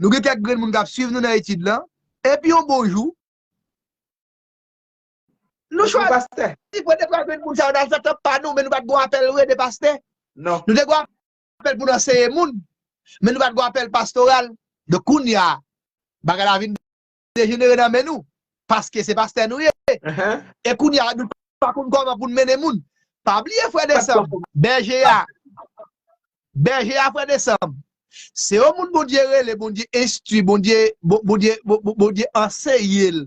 nou gen kèk grenn moun k ap swiv nou nan etid lan, epi yon bon jou, nou Epi chwazi pastè. pran de twa grenn moun sa yo nan fè tanp pa nou, men nou pa t gen apèl vre de pastè. Non. Nou te gen apèl pou n anseye moun, men nou pa t gen apèl pastoral. Donk kounye a, bagay la vin dejenere nan men nou, paske se pastè nou ye. Ahan. E kounye a, nou pa konn kòman pou n mennen moun. Pa bliye, frè de sè m, bèje a, bèje a, frè de sè m, se yon moun Bondye rele, Bondye enstwi, Bondye, Bon- Bondye, Bon- Bon- Bondye anseye l.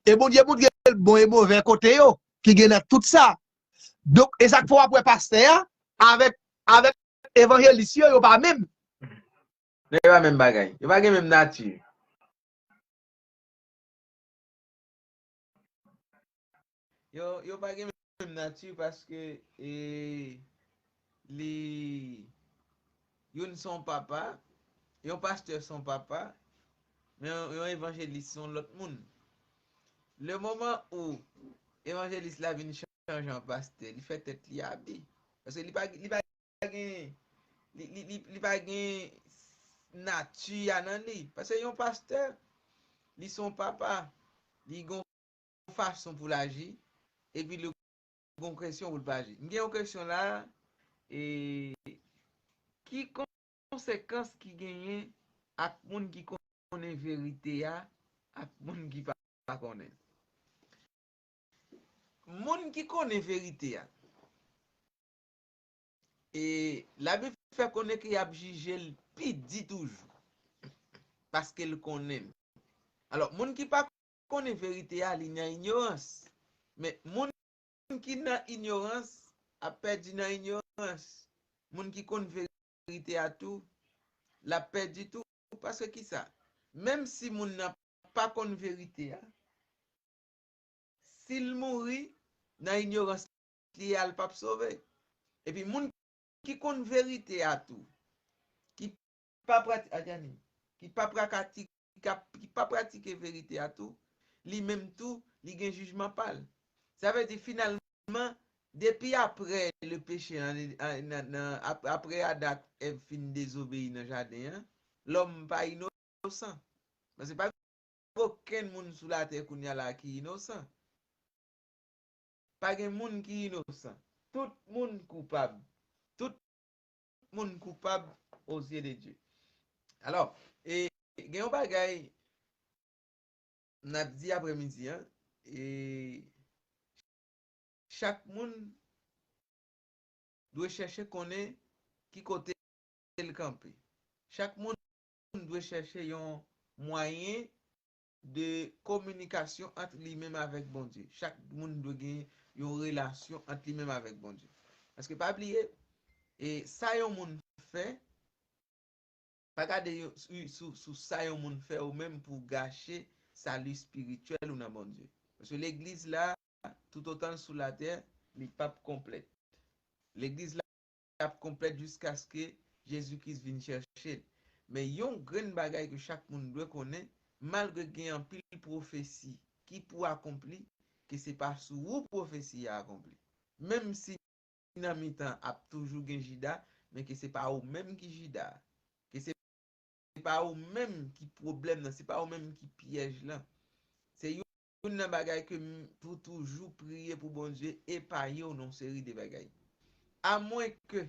E Bondye montre l bon e movè kote yo, ki gen nan tout sa. Donk, e sa k fè w ap wè pastè a, avèk, avèk evanjelis yo, yo pa menm. Yo pa menm bagay. Yo pa gen menm nati. Yo, yo pa gen menm nati paske e, li, youn se yon papa, yon pastè se yon papa, men yon, yon evanjelis se yon lòt moun. Le moman ou evanjelis la vin chanje an pastè, li fè tèt li abi. Paske li pa, li pa gen, li, li, li, li pa gen nati a nan li. Paske yon pastè, li se yon papa, li gen yon fason pou l aji, epi li gen yon kesyon pou l pa aji. M gen yon kesyon la, e ki konsekans ki genyen ak moun ki konnen verite a, ak moun ki pa konnen? Moun ki konnen verite a, e Labib fè konnen ke y ap jije l pi di toujou, paske l konnen l. Alò, moun ki pa konnen verite a, li nan inyorans. Men moun ki nan inyorans ap pèdi nan inyorans. Moun ki konn verite a tou, l ap pèdi tou. Paske kisa? Menm si moun nan pa konn verite a, si l mouri nan inyorans li a, l p ap sove. Epi moun ki konn verite a tou, ki pa prati-, Adjani, ki pa prakati-, ki pa, ki pa pratike verite a tou, li menm tou, li gen jijman pa l. Sa vle di, finalman, depi apre le peche, an, an, nan, nan, ap-, apre Adan ak Èv fin dezobeyi nan jaden an, lòm pa inosan. Paske pa gen okenn moun sou latè kounye a la ki inosan. Pa gen moun ki inosan. Tout moun koupab. Tout moun koupab aux yeux de Dieu. Alò, e, gen yon bagay n ap di aprèmidi an, e chak moun dwe chèche konnen ki kote l kanpe. Chak moun dwe chèche yon mwayen de kominikasyon ant li menm avèk Bondye. Chak moun dwe gen yon relasyon ant li menm avèk Bondye. Paske pa bliye, e sa yon moun fè, pa gade yo, sou, sou, sou sa yon moun fè ou menm pou gache sali espirityèl ou nan Bondye. Paske legliz la, toutotan l sou latè, li p ap konplèt. Legliz la ap konplèt jiskaske Jezi Kris vin chèche l. Men yon grenn bagay ke chak moun dwe konnen, malgre gen anpil pwofesi ki pou akonpli, ke se pa sou ou pwofesi a akonpli. Menm si nan mitan ap toujou gen Jida, men ke se pa ou menm ki Jida a. Ke se pa ou menm ki pwoblèm nan, se pa ou menm ki pyèj lan. Se youn nan bagay ke m, pou toujou priye pou Bondye epaye w nan yon seri de bagay. Amwenke,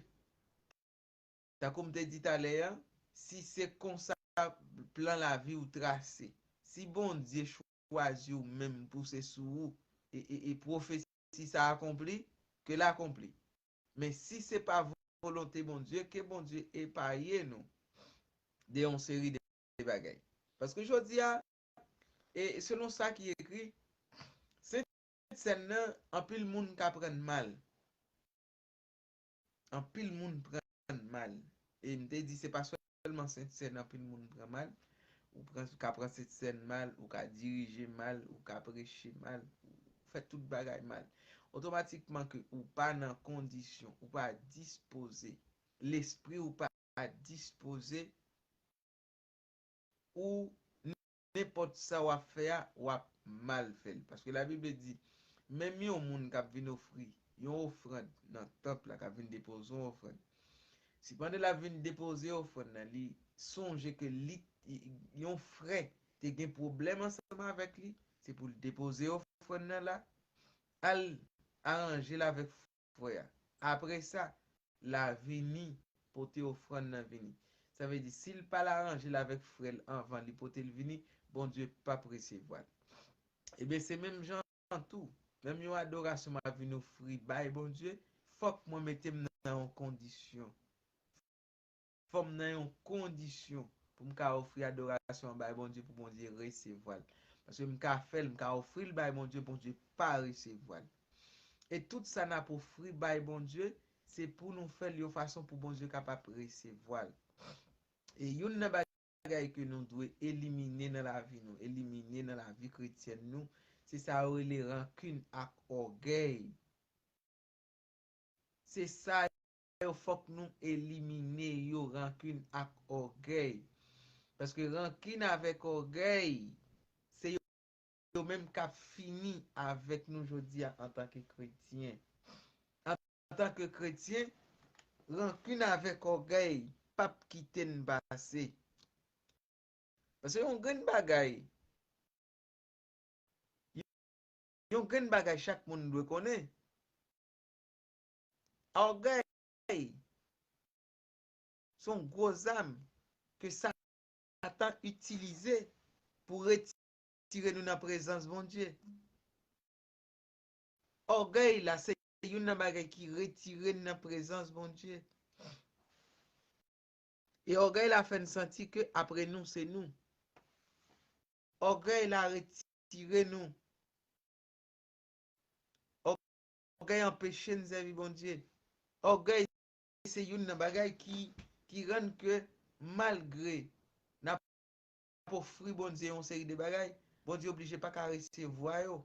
tankou m te di talè a, si se konsa plan lavi w trase, si Bondye chwazi w menm pou se sou ou e, e, e pwofesi sa akonpli, ke l akonpli. Men si se pa volonte Bondye, ke Bondye epaye nou de yon seri de bagay. Paske jodi a, e selon sa ki ekri, Sent Sèn nan, anpil moun ka pran mal. Anpil moun pran mal. E m te di, se pa sèlman Sent Sèn anpil moun pran mal. Ou pran, ou ka pran Sent Sèn mal, ou ka dirije mal, ou ka preche mal, ou fè tout bagay mal. Otomatikman ke ou pa nan kondisyon, ou pa dispoze, lespri ou pa dispoze, ou nenpòt sa w ap fè a, w ap mal fè l. Paske Labib di, menm yon moun k ap vin ofri yon ofrann nan tanp la, k ap vin depoze yon ofrann, si pandan l ap vin depoze ofrann nan, li sonje ke li, yon frè te gen pwoblèm ansanm avèk li, se pou l depoze ofrann nan la, al aranje l avèk frè a. Apre sa, l a vini, pote ofrann nan vini. Sa vle di, si l pa l aranje l avèk frè l anvan li pote l vini, Bondye p ap resevwa l. Ebyen, se menm jan an tou. Menm yon adorasyon m ap vin ofri bay Bondye, fòk mwen mete m nan yon kondisyon. Fò m nan yon kondisyon pou m ka ofri adorasyon an bay Bondye, pou Bondye resevwa l. Paske m ka fè l, m ka ofri l bay Bondye, Bondye pa resevwa l. E tout sa n ap ofri bay Bondye, se pou nou fè l yon fason pou Bondye kapab resevwa l. E youn nan bagay ke nou dwe elimine nan lavi nou, elimine nan lavi kretyèn nou, se sa yo rele rankin ak ògèy. Se sa yo, fòk nou elimine yo, rankin ak ògèy. Paske rankin avèk ògèy, se yo, yo menm k ap fini avèk nou jodi a antanke kretyen. Antanke kretyen, rankin avèk ògèy p ap kite n pase. Paske yon grenn bagay, yon grenn bagay chak moun dwe konnen. Ògèy se yon gwo zam ke Satan itilize pou retire nou nan prezans Bondye. Ògèy la se youn nan bagay ki retire n nan prezans Bondye. E ògèy la fè n santi ke apre nou, se nou. Ògèy la retire nou. Ògèy anpeche n sèvi Bondye. Ògèy se youn nan bagay ki, ki rann ke malgre n ap ofri Bondye yon seri de bagay, Bondye oblije pa ka resevwa yo.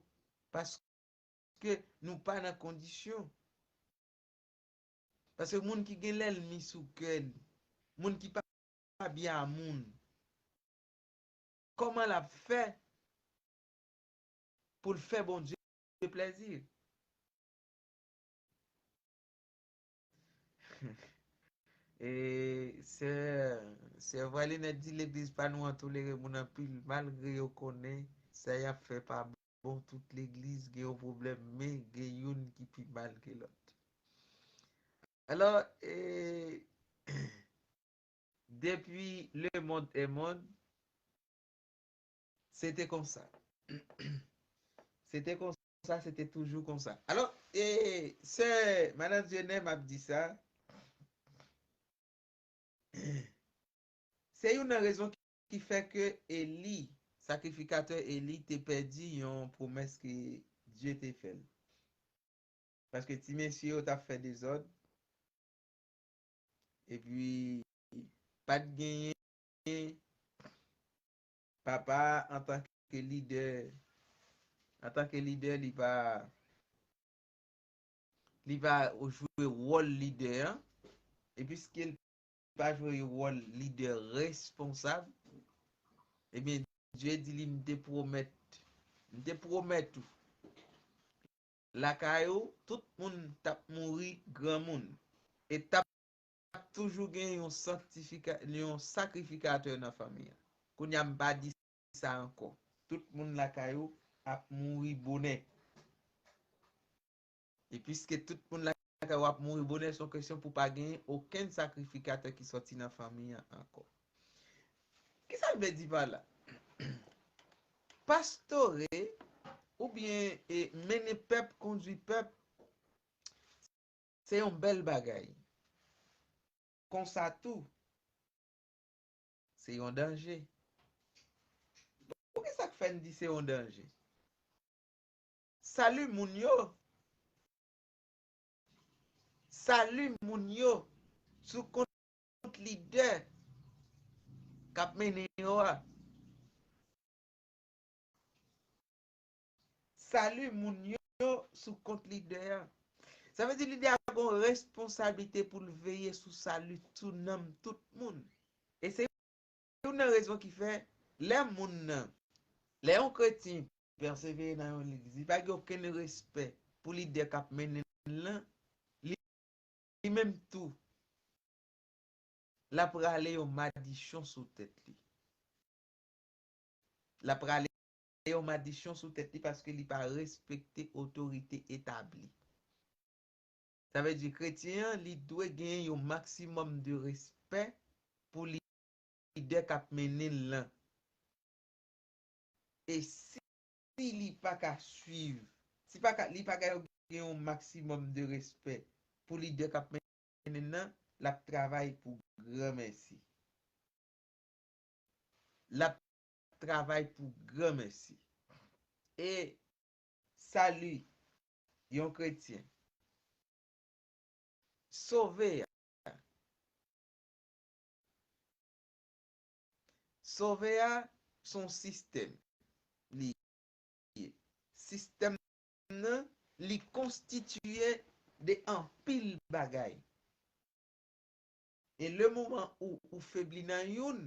Paske nou pa nan kondisyon. Paske moun ki gen lènmi sou kè l, moun ki pa byen a moun, kòman l ap fè pou l fè Bondye plèzi? E sè, sè Vwalinèt di legliz pa nou an tolere moun anpil, malgre yo konnen sa y ap fè pa bon, tout legliz gen yon pwoblèm, men gen youn ki pi mal ke lòt. Alò, e, depi le monde est monde, se te konsa. Se te konsa, se te toujou konsa. Alò, e, sè Madan Dyenè, m ap di sa. Se youn nan rezon ki fè ke Eli, sakrifikatè Eli, te pèdi yon pwomès ke Dye te fè l. Paske ti mesye yo t ap fè dezòd. Epi, pa t genyen papa antanke lidè, antanke lidè, li pa, li pa jwe wòl lidè an. E piske l pa jwe wòl lidè responsab, ebyen, Dye di li, "M te pwomèt, m te pwomèt ou, lakay ou, tout moun t ap mouri granmoun, e t ap ap toujou gen yon sanktifika-, yon sakrifikatè nan fanmi an. Kounye a, m pa di sa ankò. Tout moun lakay ou ap mouri bonè. E piske tout moun lakay ou ap mouri bonè, se yon kesyon pou pa genyen okenn sakrifikatè ki sòti nan fanmi an ankò. Kisa l vle di pa la? Pastore oubyen, e, mennen pèp, kondui pèp, se yon bèl bagay. Konsa tou, se yon danje. Poukisa k fè n di se yon danje? Sali moun yo, sali moun yo sou kont lidè k ap mennen yo a. Sali moun yo sou kont lidè a. Sa vle di lidè a gen yon responsablite pou l veye sou sali tou nanm tout moun. E se youn nan rezon ki fè lè moun nan, lè yon kretyen pèsevere nan yon legliz, li pa gen okenn respè pou lidè k ap mennen l lan, li, li menm tou, l ap rale yon madichon sou tèt li. L ap rale yon madichon sou tèt li paske li pa respekte otorite etabli. Sa vle di kretyen an, li dwe gen yon maksimòm de respè pou lidè k ap mennen l lan. E si li pa ka swiv, si pa ka, li pa ka gen yon maksimòm de respè pou lidè k ap mennen l lan, l ap travay pou granmèsi. L ap travay pou granmèsi. E sali yon kretyen, sove a, sove a se yon sistèm li ye. Sistèm nan, li konstitiye de anpil bagay. E le moman ou, ou febli nan youn,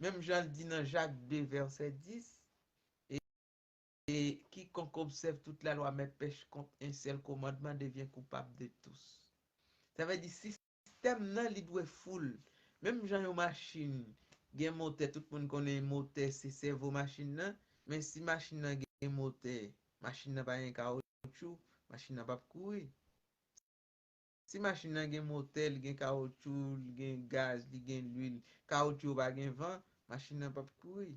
menm jan l di nan Jak de vèsè dis, e, e quiconque observe toute la loi mais pèche contre un seul commandement devient coupable de tous. Sa vle di sistèm nan li dwe full. Menm jan yon machin gen motè, tout moun konnen motè se sèvo machin nan, men si machin nan gen motè, machin nan pa gen kawotchou, machin nan p ap kouri. Si machin nan gen motè, li gen kawotchou, li gen gaz, li gen lwil, kawotchou yo pa gen van, machin nan p ap kouri.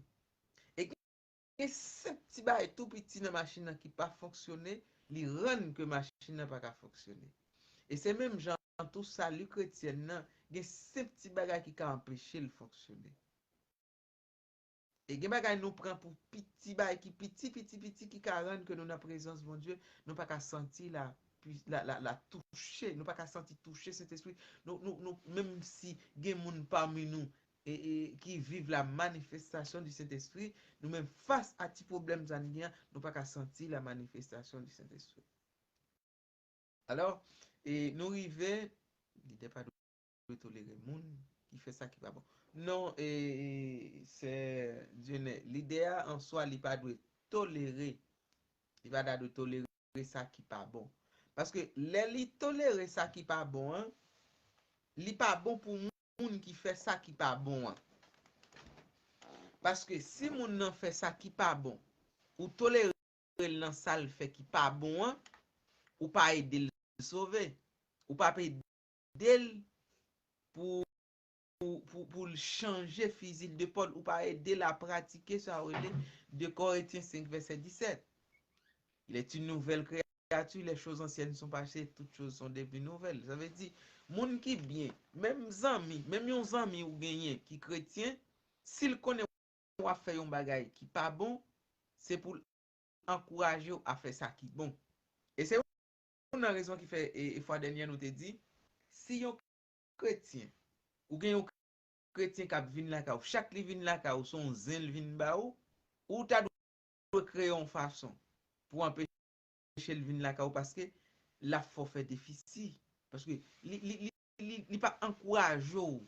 E gen senp ti bagay tou piti nan machin nan ki pa fonksyone, li rann ke machin nan pa ka fonksyone. E se menm jan tou sali kretyèn nan, gen senp ti bagay ki ka anpeche l fonksyone. E gen bagay nou pran pou piti, bagay ki piti, piti, piti, ki ka rann ke nou nan prezans Bondye, nou pa ka santi la, la, la, la touche, nou pa ka santi touche Sentespri. Nou, nou, nou, menm si gen moun pami nou e, e, ki viv la manifestation du Saint-Esprit, nou menm fas a ti pwoblèm sa n gen an, nou pa ka santi la manifestation du Saint-Esprit. Alò, e, nou rive, lidè pa dwe tolere moun ki fè sa ki pa bon. Non, e, e, sè Dieune, lidè a an swa, li pa dwe tolere, li pa ta dwe tolere sa ki pa bon. Paske lè li tolere sa ki pa bon an, li pa bon pou moun ki fè sa ki pa bon an. Paske si moun nan fè sa ki pa bon, ou tolere l nan sa l fè ki pa bon an, ou pa ede l sove. Ou p ap ede l pou, pou, pou, pou l chanje fizi l de pòl. Ou pa ede l a pratike sa yo rele de Korentyen senk vèsè disèt. Il est une nouvelle créature, les choses anciennes sont passées, toutes choses sont devenues nouvelles. Sa vle di, moun ki byen, menm zanmi, menm yon zanmi ou genyen ki kretyen, si l konnen w ap fè yon bagay ki pa bon, se pou l ankouraje w a fè sa ki bon. E se youn nan rezon ki fè, e, e fwa dènyè nou te di, si yon kretyen, ou gen yon kretyen k ap vin lakay ou, chak li vin lakay ou, se yon zen l vin ba ou, ou ta dwe kreye yon fason pou anpeche l vin lakay ou, paske l ap fè w fè defisi. Paske li, li, li, li, li pa ankouraje w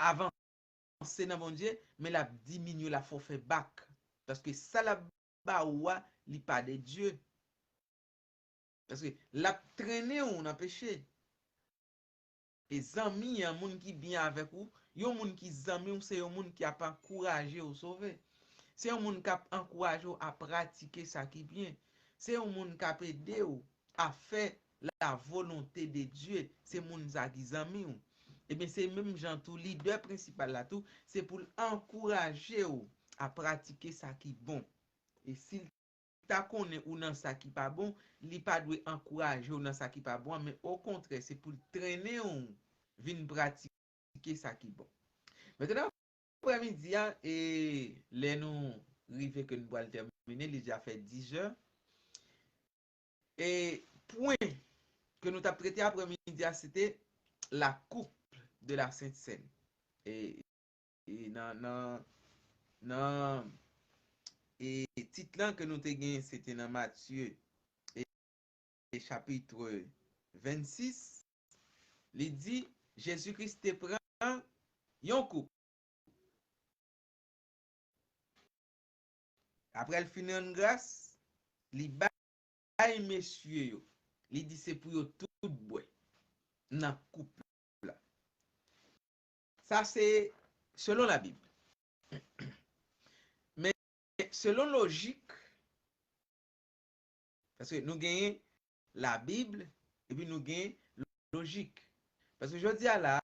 avanse nan Bondye, men l ap diminye w, l ap fè w fè bak. Paske sa l ap ba ou a, li pa de Dye. Paske l ap trennen w nan peche. E zanmi an, moun ki byen avèk ou, yon moun ki zanmi w, se yon moun ki ap ankouraje w sove. Se yon moun k ap ankouraje w a pratike sa ki byen. Se yon moun k ap ede w a fè la volonté de Dieu. Se moun sa ki zanmi w. Ebyen, se menm jan tou, lidè prensipal la tou, se pou l ankouraje w a pratike sa ki bon. E si l ta konnen ou nan sa ki pa bon, li pa dwe ankouraje w nan sa ki pa bon an, men okontrè, se pou l trennen w vin pratike sa ki bon. Mentnan, aprèmidi a, e lè nou rive ke nou pral tèmine, li deja fè dis è. E pwen ke nou t ap trete aprèmidi a, se te la coupe de la Sainte Seine. E, e nan, nan, nan, e tit lan ke nou te gen, se te nan Matye, e, e chapit vennsis, li di, Jezi Kris te pran yon koup. Apre l fin rann gras, li bay mesye yo. Li di se pou yo tout bwè nan koup la. Sa se selon Labib. Men selon lojik, paske nou genyen Labib, epi nou genyen lojik. Paske jodi a la,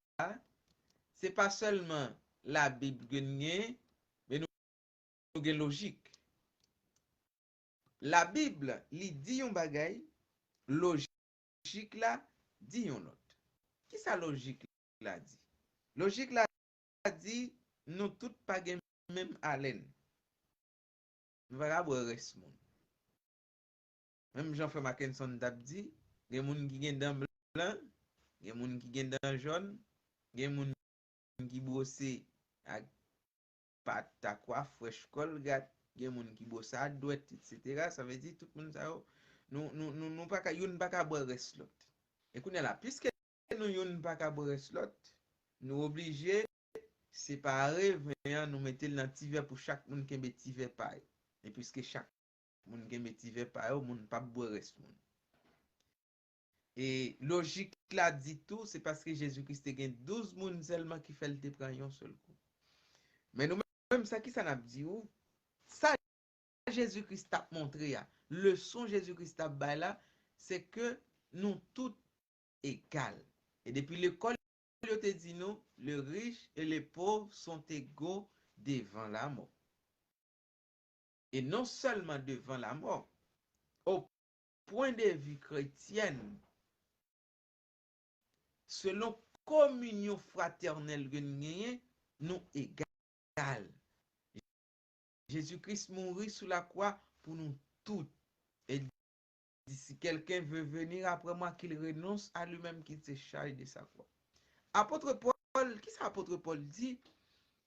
se pa sèlman Labib ke n genyen, men nou, nou gen lojik. Labib, li di yon bagay, lojik la di yon lòt. Kisa lojik la di? Lojik la di, nou tout pa gen menm alèn. Nou pa ka bwè rès moun. Menm jan frè Mackenson t ap di, gen moun ki gen dan blan, gen moun ki gen dan jòn, gen moun ki bwose ak pat a kwaf, Fresh Colgate, gen moun ki bwose a dwèt, etsetera. Sa vle di, tout moun sa yo, nou, nou, nou, nou pa ka, youn pa ka bwè rès lòt. E kounye a la, piske nou youn pa ka bwè rès lòt, nou oblije separe ven an, nou mete l nan ti vè pou chak moun kenbe ti vè pa yo. E piske chak moun kenbe ti vè pa yo, moun p ap bwè rès moun. E lojik la di tou, se paske Jezi Kris te gen douz moun sèlman ki fè l te pran yon sèl kou. Men nou menm, sa kisa n ap di w? Sa Jezi Kris t ap montre a, leson Jezi Kris t ap bay la, se ke nou tout egal. E depi lekòl, yo te di nou, le riche et le pauvre sont égaux devant la mort. Et non seulement devant la mort, au point de vue chrétienne, selon kominyon fratènèl ke n genyen, nou egal. Jezi Kris mouri sou lakwa pou nou tout. E l di, si quelqu'un veut venir après moi, qu'il renonce à lui-même, qu'il se charge de sa croix. Apot Pòl, kisa apot Pòl di?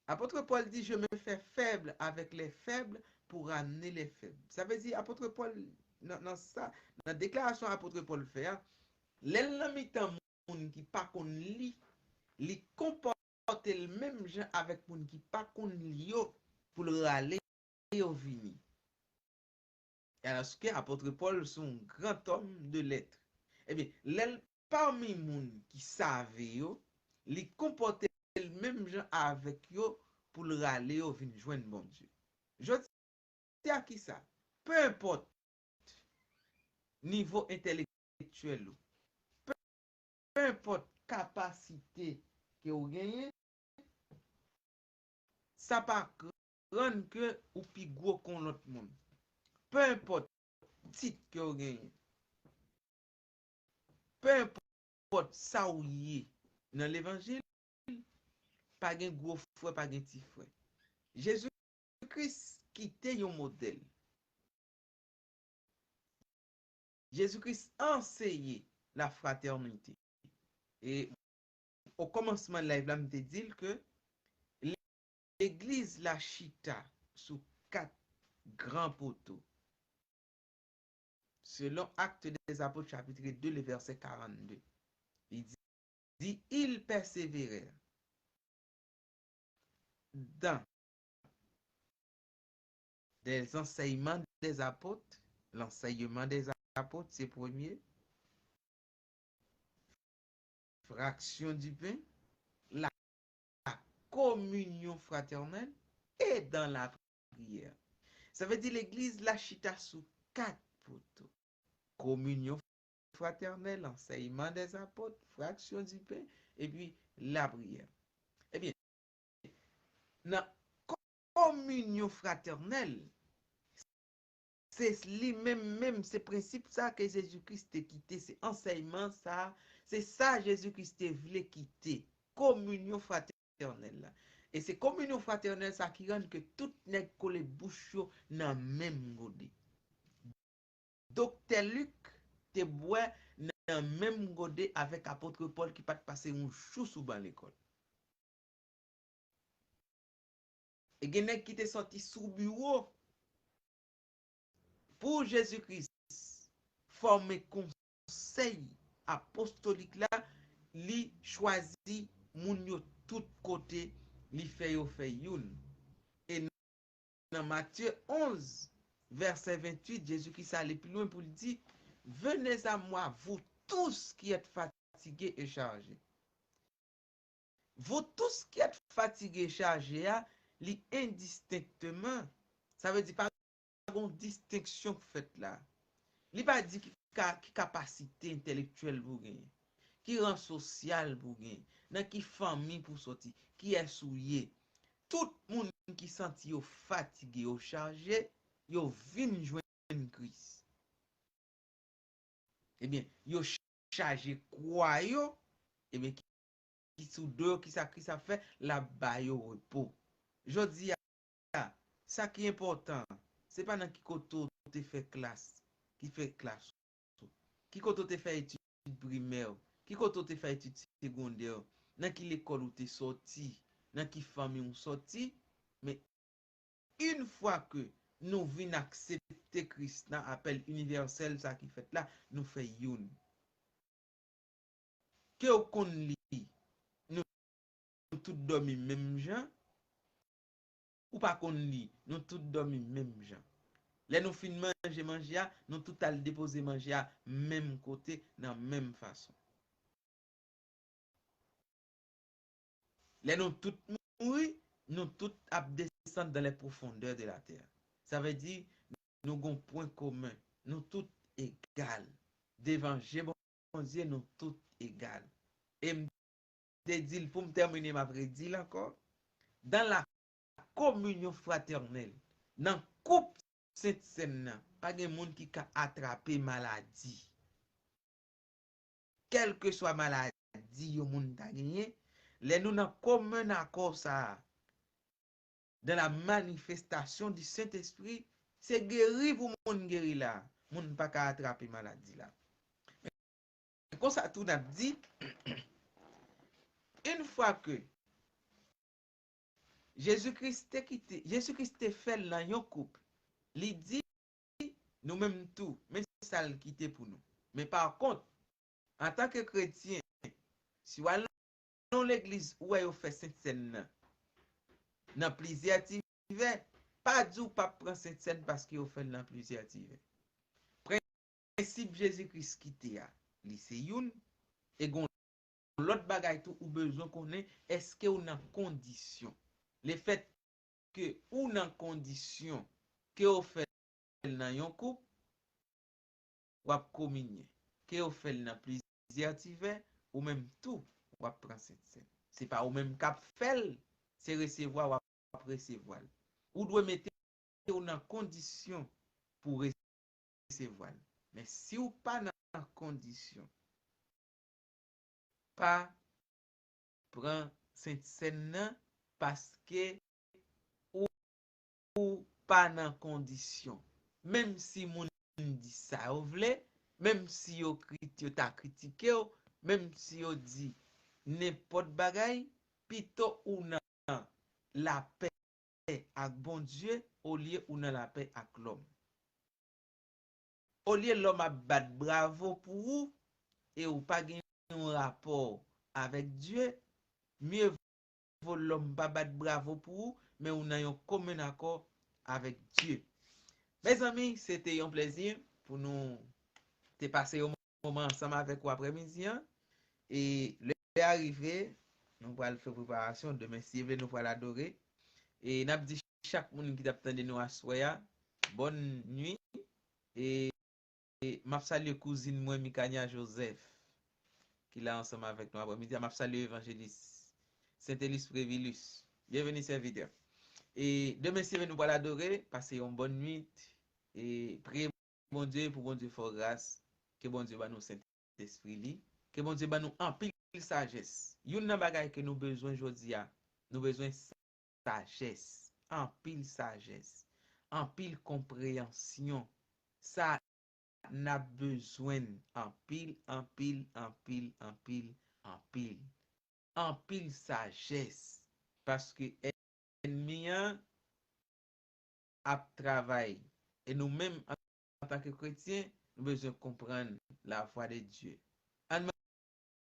Apot Pòl di, je me fais faible avec les faibles pour ramener les faibles. Sa vle di, apot Pòl, nan, nan sa, nan deklarasyon apot Pòl fè a, lè l nan mitan moun ki pa konn li, li konpòte l menm jan avèk moun ki pa konn li yo pou l rale yo vini. Alòske apot Pòl se yon gran òm de lèt. Ebyen, lè l pami moun ki save yo, li konpòte l menm jan avèk yo pou l rale yo vin jwenn Bondye. Jodi a kisa? Pe enpòt nivo entèlektyèl ou, pe, pe enpòt kapasite ke w genyen, sa pa rann ke ou pi gwo ke yon lòt moun. Pe enpòt tit ke w genyen, pe enpòt sa w ye nan levanjil, pa gen gwo frè, pa gen ti frè. Jezi Kris kite yon modèl. Jezi Kris anseye lafratènite. E o kòmansman live la, m te di l ke legliz la chita sou kat gran poto. Selon Actes des Apôtres, chapitre deux, le verset quarante-deux, li di, di, ils persévérèrent dans les enseignements des apôtres, l'enseignement des apôtres, se premye. fraction du pain, la communion fraternelle et dans la prière. Sa vle di legliz la chita sou kat poto. Communion fraternelle, enseignement des apôtres, fraction du pain, epi lapriyè. Ebyen, nan communion fraternelle, se li menm menm, se prensip sa ke Jezi Kris te kite, se ansèyman sa, se sa Jezi Kris te vle kite, communion fraternelle la. E se communion fraternelle sa ki rann ke tout nèg kole bouch yo nan menm gode. Doktè Lik te bwè nan menm gode avèk apot Pòl ki pa t pase yon jou sou ban lekòl. E gen nèg ki te sòti sou biwo pou Jezi Kris fòme konsèy apostolik la, li chwazi moun yo tout kote, li fè yo fè youn. E nan Matye onz, vèsè venntuit, Jezi Kris ale pi lwen pou l di, venez à moi, vous tous qui êtes fatigués et chargés. Vous tous qui êtes fatigués et chargés a, li endistenkteman, sa vle di pa gon distenksyon k fèt la. Li pa di ki, ka, ki kapasite entèlektyèl pou genyen, ki ran sosyal pou genyen, nan ki fanmi pou sòti, kiyès ou ye. Tout moun ki santi yo fatige, yo chaje, yo vin jwenn Kris. Ebyen, yo chaje kwa yo, ebyen, ki, ki sou do yo, kisa Kris ap fè, l ap ba yo repo. Jodi a, sa ki enpòtan, se pa nan ki kote w te fè klas, ki fè klas ou, ki kote w te fè etid primè, ki kote w te fè etid segondè, nan ki lekòl ou te sòti, nan ki fanmi w sòti, men yon fwa ke nou vin aksepte Kris nan apèl inivèsèl sa ki fèt la, nou fè youn. Ke w konn li, nou, nou tout dòmi menm jan, ou pa konn li, nou tout dòmi menm jan. Lè nou fin manje manje a, nou tout al depoze manje a menm kote, nan menm fason. Lè nou tout mouri, nou tout ap desann dans les profondeurs de la terre. Sa vle di, nou gon pwen komen, nou tout egal. Devan je Bondye, nou tout egal. E m te di l, pou m tèmine, m ap redi l ankò. Dans la communion fraternelle, nan koup Sentsèn nan, pa gen moun ki ka atrape maladi. Kèlkeswa maladi yon moun ta genyen, lè nou nan komen akò sa a, dans la manifestation du Saint-Esprit, se geri pou moun geri la. Moun pa ka atrape maladi la. Konsa tou n ap di, yon fwa ke Jezi Kris te kite, Jezi Kris te fè l nan yon koup. Li di, nou menm tou, men sa l kite pou nou. Men pa kont, antanke kretyen, si w al nan yon legliz, ou wè yo fè Sentsèn nan, nan plizyè tivè, pa di w p ap pran Sentsèn paske yo fè l nan plizyè tivè. Prensip Jezi Kris kite a, li se youn, e gon lòt bagay tou ou bezwen konnen, èske w nan kondisyon. Lefèt ke ou nan kondisyon, ke w fè l nan yon koup, w ap kominye. Ke w fè l nan plizyè tivè, ou menm tou, w ap pran Sentsèn. Se pa ou menm k ap fè l, se resevwa w ap resevwa l. Ou dwe mete w nan kondisyon pou resevwa l. Men si w pa nan kondisyon, pa pran Sentsèn nan, paske ou, ou pa nan kondisyon. Menm si moun di sa yo vle, menm si yo krit-, yo ta kritike w, menm si yo di nenpòt bagay, pito ou nan lapè ak Bondye olye ou nan lapè ak lòm. Olye lòm ap bat bravo pou ou e ou pa gen yon rapò avèk Dye, mye vo lòm pa bat bravo pou ou, men ou nan yon komen akò avèk Dye. Mezanmi, se te yon plezi pou nou te pase yon moman ansanm avèk ou aprèmidi an. E lè a rive, nou pral fè preparasyon. Demen, si Dye vle, nou pral adore. E n ap di chak moun ki t ap tande nou aswè a, bòn nwi. E, e m ap salye kouzin mwen, Mikania Joseph, ki la ansanm avèk nou aprèmidi a. M ap salye evanjelis Saint Elis Prévilus. Byenveni, sèvitè. E demen, si Dye vle, nou pral adore, pase yon bòn nwit. E priye Bondye pou Bondye fè w gras, ke Bondye ban nou Sentespri li, ke Bondye ban nou anpil sajès. Youn nan bagay ke nou bezwen jodi a, nou bezwen sajès, anpil sajès, anpil konpreyansyon. Sa n ap bezwen anpil, anpil, anpil, anpil, anpil, anpil sajès. Paske ènmi an ap travay. E nou menm, antanke kretyen, nou bezwen konprann lavwa de Dye. Ann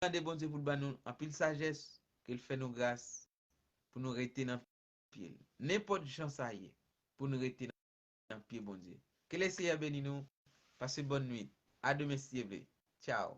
mande Bondye pou l ban nou anpil sajès, ke l fè nou gras pou nou rete nan pye l. Nenpòt jan sa ye, pou nou rete nan pye Bondye. Ke Lesenyè beni nou. Pase bòn nwit. A demen, si Dye vle. Tchaw.